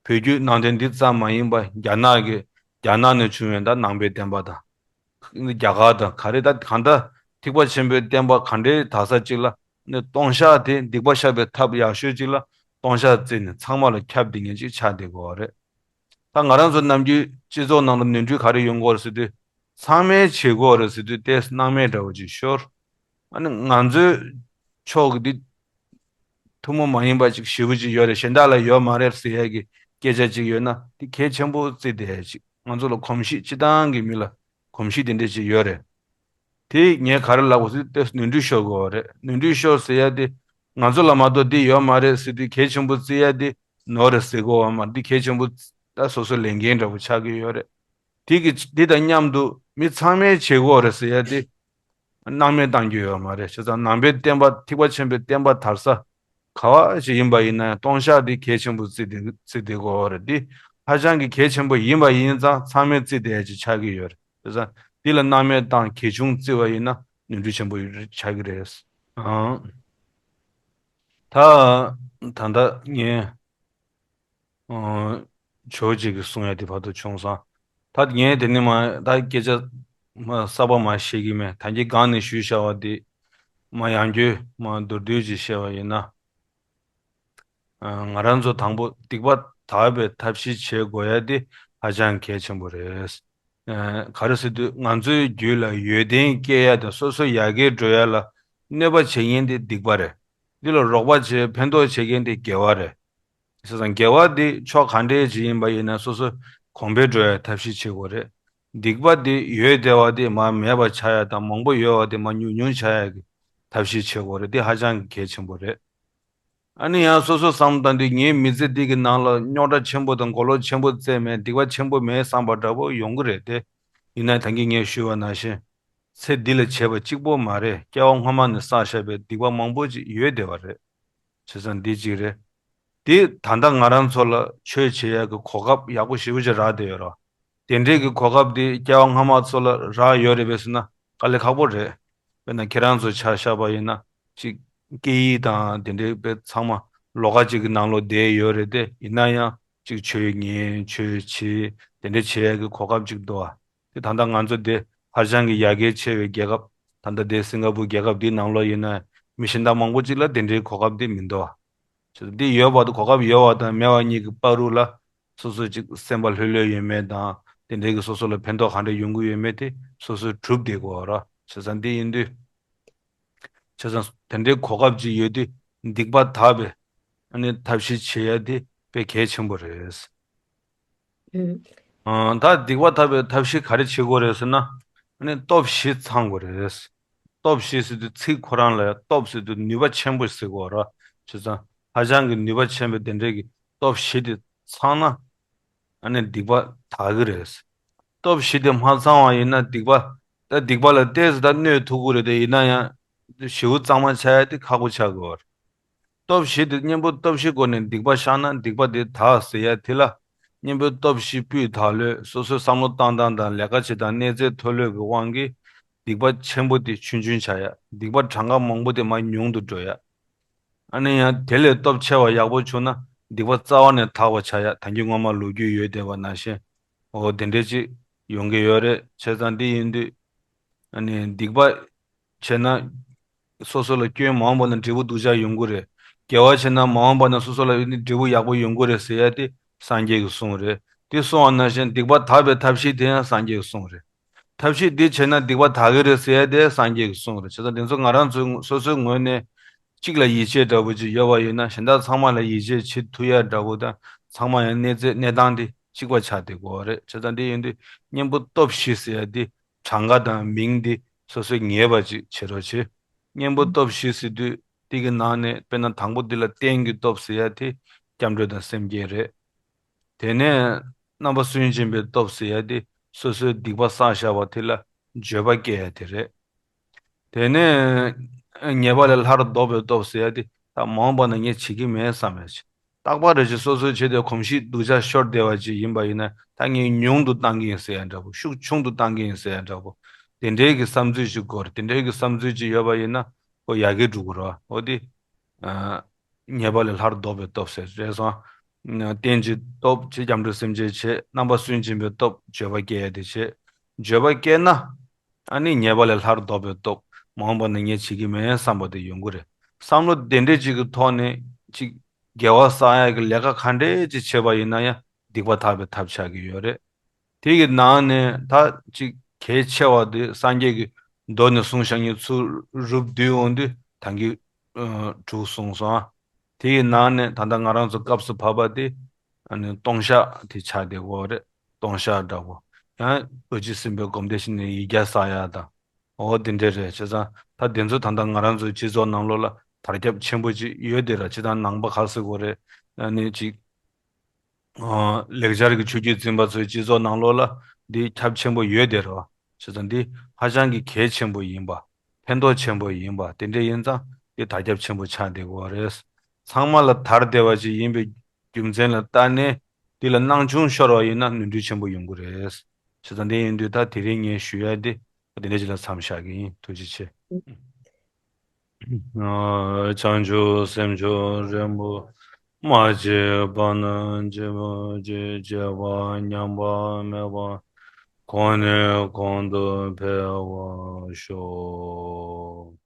བོད་བརྒྱུད་ནང་བསྟན་འདི་ཙམ་མ་ཡིན་པ་རྒྱ་ནག་གི་རྒྱ་ནག་ནས་བྱུང་བའི་ད་ནང་པའི་བསྟན་པ་དང་། རྒྱ་གར་དང་ག་རེ་ད་གང་ལྟར་ཐེག་པ་ཆེན་པོའི་བསྟན་པ་ག་འདྲའི་དར་ས་གཅིག་ལ་ནི་ལྟུང་བཤགས་དེ་སྡིག་པ་བཤགས་པའི་ཐབས་ཡག་ཤོས་གཅིག་ལ་ལྟུང་བཤགས་བརྩིས་ནས་ཚང་མ་ལ་ཁྱབ་བསྡད་མཁན་གཅིག་ཆགས་བསྡད་དགོས་པ་རེད། ད་ང་རང་ཚོ་ནམ་རྒྱུན་སྤྱི་ཚོགས་ནང་ལ་ནོར་འཁྲུལ་ག་རེ་ཡོང་གི་ཡོད་རེད་ཟེར་དུས། ཚང་མས་བྱེད་དགོས་རེད་ཟེར་དུས་ཏོག་ཙམ་སྣང་མེད་འདྲ་བོ་ཅིག་ཤོར། ཨ་ནི་ང་ཚོའི་ཕྱོགས་ཀྱི་འདི་ཐུན་མོང་མ་ཡིན་པ་ཅིག་ཞེ་པོ་ཅིག་ཡོད་རེད། གཞན་དག་ལ་ཡོད་མ་རེད་ཟེར་ཡས་ཀྱི་སྐད་ཆ་ཅིག་ཡོད་ན་དེ་གལ་ཆེན་པོ་བརྩིས་བསྡད་ཡས་ཅིག་ང་ཚོ་ལ་གོམས་གཤིས་སྤྱི་བཏང་གི་མི་ལ་གོམས་གཤིས་དེ་འདྲ་ཅིག་ཡོད་རེད། དེ་ངས་ག་རེ་ལབ་དགོས་ཟེར་ཏོག་ཙམ་ནོར་འཁྲུལ་ཤོར་དགོས་པ་རེད། ནོར་འཁྲུལ་ཤོར་ཟེར་ཡ་དེ་ང་ཚོ་ལ་མ་གཏོགས་འདི་ཡོད་མ་རེད་ཟེར་དུས་གལ་ཆེན་པོ་བརྩི་ཡ་དེ་ནོར་རེད་ཟེར་དགོས་པ་མ་རེད། འདི་གལ་ཆེན་པོ་ད་སོ་སོ་ལས་འགན་འདྲ་པོ་ཆགས་ཀྱི་ཡོད་རེད། དེ་གི་དེ་དང་མཉམ་དུ་མི་ཚང་མས་བྱེད་དགོས་རེད་ཟེར་ཡ་དེ་སྣང་མེད་བཏང་རྒྱུ་ཡོད་མ་རེད། བྱས་ཙང་ནང་པའི་བསྟན་པ་ཐེག་པ་ཆེན་པོའི་བསྟན་པ་དར་ས་ག་བ་ཞིག་ཡིན་པ་ཡིན་ན་ཡང་ལྟུང་བཤགས་དེ་གལ་ཆེན་པོ་བརྩི་བསྡད་བརྩི་བསྡད་དགོས་པ་རེད། འདི་ཧ་ཅང་གི་གལ་ཆེན་པོ་ཡིན་པ་ཡིན་ཙང་ཚང་མས་བརྩི་བསྡད་ཡ་ཅིག་ཆགས་ཀྱི་ཡོད་རེད། བྱས་ཙང་འདི་ལ་སྣང་མེད་བཏང་གལ་ཆུང་བརྩི་བ་ཡིན་ན་ནོར་འཁྲུལ་ཆེན་པོ་ཆགས་ཀྱི་རེད། ཨང་། ད་ད་ལྟ་ངས་ཨང་། ཇོ་བོ་རྗེ་གིས་གསུང་ཡ་དེ་བར་དུ་བྱུང་སོང་། ད་ངས་དེ་ནས་མ་ད་སྐད་ཆ་མ་གསར་པ་མ་བཤད་ཀྱི་མེད། ད་གིན་སྒང་ནས་ཞུས་བཞག་པ་དེ་མ་ཡང་བསྐྱར་མ་མདོར་བསྡུས་ཅིག་བཤད་པ་ཡིན་ན། ང་རང་ཚོ་དང་པོ་སྡིག་པ་དག་པའི་ཐབས་ཤེས་བྱེད་དགོས་ཡ་དེ་ཧ་ཅང་གལ་ཆེན་པོ་རེད། ག་རེ་ཟེར་དུས་ང་ཚོའི་རྒྱུད་ལ་ཡོན་ཏན་སྐྱེ་ཡ་དང་སོ་སོ་ཡར་རྒྱས་འགྲོ་ཡ་ལ་གནོད་པ་བྱེད་མཁན་དེ་སྡིག་པ་རེད། འདི་ལ་རོགས་པ་བྱེད་ཕན་ཐོགས་བྱེད་མཁན་དེ་དགེ་བ་རེད། བྱས་ཙང་དགེ་བ་འདི་ཕྱོགས་ག་འདྲས་ཅིག་ཡིན་པ་ཡིན་ན་སོ་སོ་གོང་འཕེལ་འགྲོ་ཡ་ཐབས་ཤེས་བྱེད་དགོས་རེད། སྡིག་པ་འདི་ཡོད་བསྡད་པ་འདི་མར་མེད་པ་ཆགས་ཡ་དང་མང་པོ་ཡོད་པ་འདི་མར་ཉུང་ཉུང་ཆགས་ཡ་གི་ཐབས་ཤེས་བྱེད་དགོས་རེད། འདི་ཧ་ཅང་གི་གལ་ཆེན་པོ་རེད། ཨ་ནི་ཡང་སོ་སོ་བསམ་བློ་བཏང་དུས་ངའི་མི་ཚེ་འདི་གི་ནང་ལ་རྙོག་དྲ་ཆེན་པོ་དང་གོ་ལོག་ཆེན་པོ་བཙལ་མེད། སྡིག་པ་ཆེན་པོ་མེད་བསམ་པ་འདྲ་པོ་ཡོང་གི་རེད་དེ། ཡིན་ན་ད་གིན་ངས་ཞུས་པ་ནང་བཞིན། ཚེ་འདི་ལ་བྱས་པ་གཅིག་པོ་མ་རེད། སྐྱེ་བ་སྔོན་མ་ནས་བསགས་བཞག་པའི་སྡིག་པ་མང་པོ་ཅིག་ཡོད་བསྡད་པ་རེད། བྱས་ཙང་འདི་གཅིག་རེད། དེ་ད་ལྟ་ང་རང་ཚོ་ལ་ཆོས་བྱེད་ཡག་གི་གོ་སྐབས་ཡག་པོ་ཞེ་པོ་ཅིག་རག་བསྡད་ཡོད་རེད། དེ་འདྲའི་གི་གོ་སྐབས་དེ་སྐྱེ་བ་སྔ་མ་ཚོ་ལ་རག་ཡོད་རེད་པས་ཟེར་ན་དཀའ་ལས་ཁག་པོ་རེད། དཔེར་ན་ཁྱེད་རང་ཚོ་ཆ་བཞག་པ་ཡིན་ན་ཅིག་སྐད་ཡིག་དང་དེ་འདྲའི་དཔེ་ཚང་མ་ལོགས་ཀ་ཅིག་གི་ནང་ལོགས་བསྡད་ཡོད་རེད་དེ། ཡིན་ན་ཡང་ཅིག་ཆོས་ཉན་ཆོས་བྱེད་དེ་འདྲ་བྱེད་ཡག་གི་གོ་སྐབས་ཅིག་འདུག་ཨ། དེ་ད་ལྟ་ང་ཚོ་དེ་ཧ་ཅང་གི་ཡར་རྒྱས་ཆེ་བའི་རྒྱལ་ཁབ་ ད་ལྟ་དེ་སིང་ག་པུར་རྒྱལ་ཁབ་འདིའི་ནང་ལོགས་ཡིན་ན་མི་གཞན་དག་མང་པོ་ཅིག་ལ་དེ་འདྲའི་གོ་སྐབས་འདི་མི་འདུག་བ། བྱས་ཙང་འདི་ཡོད་པ་དང་གོ་སྐབས་ཡོད་པ་དང་མེད་པ་གཉིས་ཀྱི་བར་དུ་ལ་སོ་སོ་ཅིག་སེམས་པ་ལྷོད་ལྷོད་ཡོད་མེད་དང་དེ་འདྲའི་གི་སོ་སོ་ལ་ཕན་ཐོགས་ག་འདྲ་ཡོང་གི་ཡོད་མེད་དེ་སོ་སོས་གྲུབ་བསྡད་དགོས་ར། བྱས་ཙང་འདི་ཡིན་དུས། བྱས་ཙང་དེ་འདྲའི་གོ་སྐབས་ཅིག་ཡོད་དུས་སྡིག་པ་དག་པའི་ཨ་ནི་ཐབས་ཤེས་བྱེད་ཡ་དེ་དཔེ་གལ་ཆེན་པོ་རེད། ཨང་། ད་སྡིག་པ་དག་པའི་ཐབས་ཤེས་ག་རེ་བྱེད་དགོས་རེད་ཟེར་ན། ཨ་ནི་སྟོབས་བཞི་ཚང་དགོས་རེད། སྟོབས་བཞི་ཟེར་དུས་ཚིག་ཁོ་རང་ལ་ཡང་སྟོབས་ཟེར་དུས་ནུས་པ་ཆེན་པོ་ཟེར་དགོས་ར། བྱས་ཙང་ཧ་ཅང་གི་ནུས་པ་ཆེན་པོའི་དེ་འདྲའི་གི་སྟོབས་བཞི་དེ་ཚང་ན། ཨ་ནི་སྡིག་པ་དག་གི་རེད། སྟོབས་བཞི་དེ་མ་ཚང་བ་ཡིན་ན་སྡིག་པ། ད་སྡིག་པ་ལ་ཏོག་ཙམ་ད་གནོད་ཐུབ་ཀྱི་རེད་དེ་ཡིན་ན་ཡང་ཞེ་པོ་གཙང་མ་ཆགས་ཡ་དེ་ཁག་པོ་ཆགས་དགོས་རེད། སྟོབས་བཞི་དེ་གཉེན་པོ་སྟོབས་བཞི་སྒོ་ནས་སྡིག་པ་བཤགས་ན་སྡིག་པ་དེ་དག་ཟེར་ཡ་དེ་ལ། གཉེན་པོའི་སྟོབས་བཞི་སྤུས་དག་ལོས་སོ་སོའི་བསམ་བློ་བཏང་སྟངས་དང་ལས་ཀ་བྱེད་སྟངས་གནས་ཚད་མཐོ་ལོས་ཀྱི་དབང་གིས་སྡིག་པ་ཆེན་པོ་དེ་ཆུང་ཆུང་ཆགས་ཡ། སྡིག་པ་གྲངས་ཀ་མང་པོ་དེ་མར་ཉུང་དུ་འགྲོ་ཡ། ཨ་ནི་ཡང་དེ་ལས་སྟོབས་ཆེ་བ་ཡག་པོ་བྱུང་ན་སྡིག་པ་རྩ་བ་ནས་དག་པ་ཆགས་ཡ། ད་གིན་སྔོན་མ་ལོ་རྒྱུས་ཡོད་བསྡད་པ་ནང་བཞིན། འོ་དེ་འདྲས་ཅིག་ཡོང་གི་ཡོད་རེད། བྱས་ཙང་འདི་ཡིན་དུས། ཨ་ནི་སྡིག་པ་བྱས་ན། སོ་སོ་ལ་སྐྱོན་མང་པོ་ན་འབྲས་བུ་སྡུག་ཅག་ཡོང་གི་རེད། དགེ་བ་བྱས་ན་མ་འོངས་པ་ན་སོ་སོ་ལ་ནི་འབྲས་བུ་ཡག་པོ་ཡོང་གི་རེད་ཟེར་ཡ་དེ་སངས་རྒྱས་ཀྱི་གསུང་རེད། དེ་གསུང་བ་ནང་བཞིན་སྡིག་པ་དག་པའི་ཐབས་ཤེས་དེ་ཡང་སངས་རྒྱས་ཀྱི་གསུང་རེད། ཐབས་ཤེས་འདི་བྱས་ན་སྡིག་པ་དག་གི་རེད་ཟེར་ཡ་དེ་སངས་རྒྱས་ཀྱི་གསུང་རེད། བྱས་ཙང་དེ་ཚོ་ང་རང་ཚོའི་སོ་སོའི་ངོས་ནས་གཅིག་ལ་ཡིད་ཆེས་འདྲ་པོ་ཅིག་ཡོད་པ་ཡིན་ན་གཞན་དག་ཚང་མ་ལ་ཡིད་ཆེས་བྱེད་ཐུབ་ཡ་འདྲ་པོ་དང་ཚང་མ་ཡང་གནས་ཚད་གནས་སྟངས་དེ་གཅིག་པ་ཆགས་བསྡད་ཀྱི་ཡོད་རེད། བྱས་ཙང་འདི་ཡིན་དུས་གཉེན་པོ་སྟོབས་བཞི་ཟེར་ཡ་འདི་གྲངས་ཀ་དང་མིང་འདི་སོ་སོས་ངེས་པ་ཅིག་བྱེད་རོགས་བྱེད། གཉེན་པོ་སྟོབས་བཞི་ཟེར་དུས་འདི་གི་ནང་ནས་དཔེར་ན་དང་པོ་འདི་ལ་རྟེན་གྱི་སྟོབས་ཟེར་ཡ་དེ་སྐྱབས་འགྲོ་དང་སེམས་བསྐྱེད་རེད། དེ་ནས་རྣམ་པ་སུན་འབྱིན་པའི་སྟོབས་ཟེར་ཡ་དེ་སོ་སོའི་སྡིག་པ་བསགས་བཞག་པ་དེ་ལ་འགྱོད་པ་སྐྱེ་ཡ་དེ་རེད། དེ་ནས་ཉེས་པ་ལས་སླར་ལྡོག་པའི་སྟོབས་ཟེར་ཡ་དེ་ད་མ་འོངས་པ་ན་ངས་བྱེད་ཀྱི་མེད་བསམ་ཡ་ཅིག་རྟག་པར་རེ་ཞིག་སོ་སོའི་ཆེད་དུ་གོམས་གཤིས་སྡུག་ཅག་ཤོར་བསྡད་པ་ཅིག་ཡིན་པ་ཡིན་ན་ད་ངས་ཉུང་དུ་བཏང་གི་ཡིན་ཟེར་ཡ་འདྲ་པོ། ཤུགས་ཆུང་དུ་བཏང་གི་ཡིན་ཟེར་ཡ་འདྲ་པོ། དེ་འདྲའི་གི་བསམ་ཚུལ་ཅིག་དགོས་རེད། དེ་འདྲའི་གི་བསམ་ཚུལ་ཅིག་ཡོད་པ་ཡིན་ན་ཨོ་ཡག་གི་འགྲོ་གི་རེད། ཨོ་དེ། ཨ། ཉེས་པ་ལས་སླར་ལྡོག་པའི་སྟོབས་ཟེར་རེད་སོང་། རྟེན་གྱི་སྟོབས་བྱེད། སྐྱབས་འགྲོ་སེམས་བསྐྱེད་བྱེད། རྣམ་པ་སུན་འབྱིན་པའི་སྟོབས་འགྱོད་པ་སྐྱེ་ཡ་དེ་བྱེད། འགྱོད་པ་སྐྱེས་ན། ཨ་ནི་ཉེས་པ་ལས་སླར་ལྡོག་པའི་སྟོབས། མ་འོངས་པ་ན་ངས་བྱེད་ཀྱི་མེད་བསམ་པ་དེ་ཡོང་གི་རེད། བསམ་བློ་དེ་འདྲས་ཅིག་གི་ཐོག་ནས་ཅིག་དགེ་བ་བསགས་ཡ་གི་ལས་ཀ་ག་འདྲས་ཅིག་བྱས་པ་ཡིན་ན་ཡང་སྡིག་པ་དག་པའི་ཐབས་ཆགས་ཀྱི་ཡོད་རེད། དེ་གི་ནང་ནས་ད་ཅིག་གལ་ཆེ་བ་དེ་སངས་རྒྱས་ཀྱིས་མདོ་ནས་གསུངས་བཞག་མཁན་ཚུར་རུབ་བསྡུས་འོང་དུས་ད་གིན་དྲུག་གསུངས་སོང་ཨ། དེ་གི་ནང་ནས་ད་ལྟ་ང་རང་ཚོ་སྐབས་སུ་བབ་པ་དེ་ཨ་ནི་ལྟུང་བཤགས་དེ་ཆགས་བསྡད་ཡོད་རེད། ལྟུང་བཤགས་འདྲ་པོ། ཡང་འོད་ཆེན་སེམས་དཔའི་སྒོམ་བཟླས་བྱས་ནས་ཡིག་བརྒྱ་བསགས་ཡ་དང་། འོ་དེ་འདྲས་རེད། བྱས་ཙང་ད་དེ་ཚོ་ད་ལྟ་ང་རང་ཚོའི་སྤྱི་ཚོགས་ནང་ལོགས་ལ་དར་ཁྱབ་ཆེན་པོ་ཅིག་ཡོད་དེ་ར། སྤྱིར་བཏང་ནང་པ་ག་ཟེར་དགོས་རེད། ཨ་ནི་ཅིག་ཨ། ལེགས་སྦྱར་གྱི་ཆོས་བརྒྱུད་འཛིན་པ་ཚོའི་སྤྱི་ཚོགས་ནང་ལོགས་ལ་འདི་ཁྱབ་ཆེན་པོ་ཡོད་དེ་རེད་བ། བྱས་ཙང་འདི་ཧ་ཅང་གི་གལ་ཆེན་པོ་ཡིན་པ། ཕན་ཐོགས་ཆེན་པོ་ཡིན་པ་དེ་འདྲ་ཡིན་ཙང་འདི་དར་ཁྱབ་ཆེན་པོ་ཆགས་བསྡད་ཀྱི་ཡོད་རེད། ཚང་མ་ལ་དར་བསྡད་པ་ཅིག་ཡིན་པའི་རྒྱུ་མཚན་ལ་བརྟེན་ནས་འདི་ལ་སྣང་ཆུང་ཤོར་བ་ཡིན་ན་ནོར་འཁྲུལ་ཆེན་པོ་ཡོང་གི་རེད། བྱས་ཙང་འདི་ཡིན་དུས་ད་དེ་རིང་ངས་ཞུ་ཡ་འདི་འདི་འདྲ་ཅིག་ལ་མཚམས་བཞག་གི་ཡིན། ཐུགས་རྗེ་ཆེ། བྱང་ཆུབ་སེམས་མཆོག་རིན་པོ་མ་སྐྱེས་པ་རྣམས་སྐྱེ་བར་བགྱི། སྐྱེས་པ་ཉམས་པ་མེད་པར་གོང་ནས་གོང་དུ་འཕེལ་བར་ཤོག།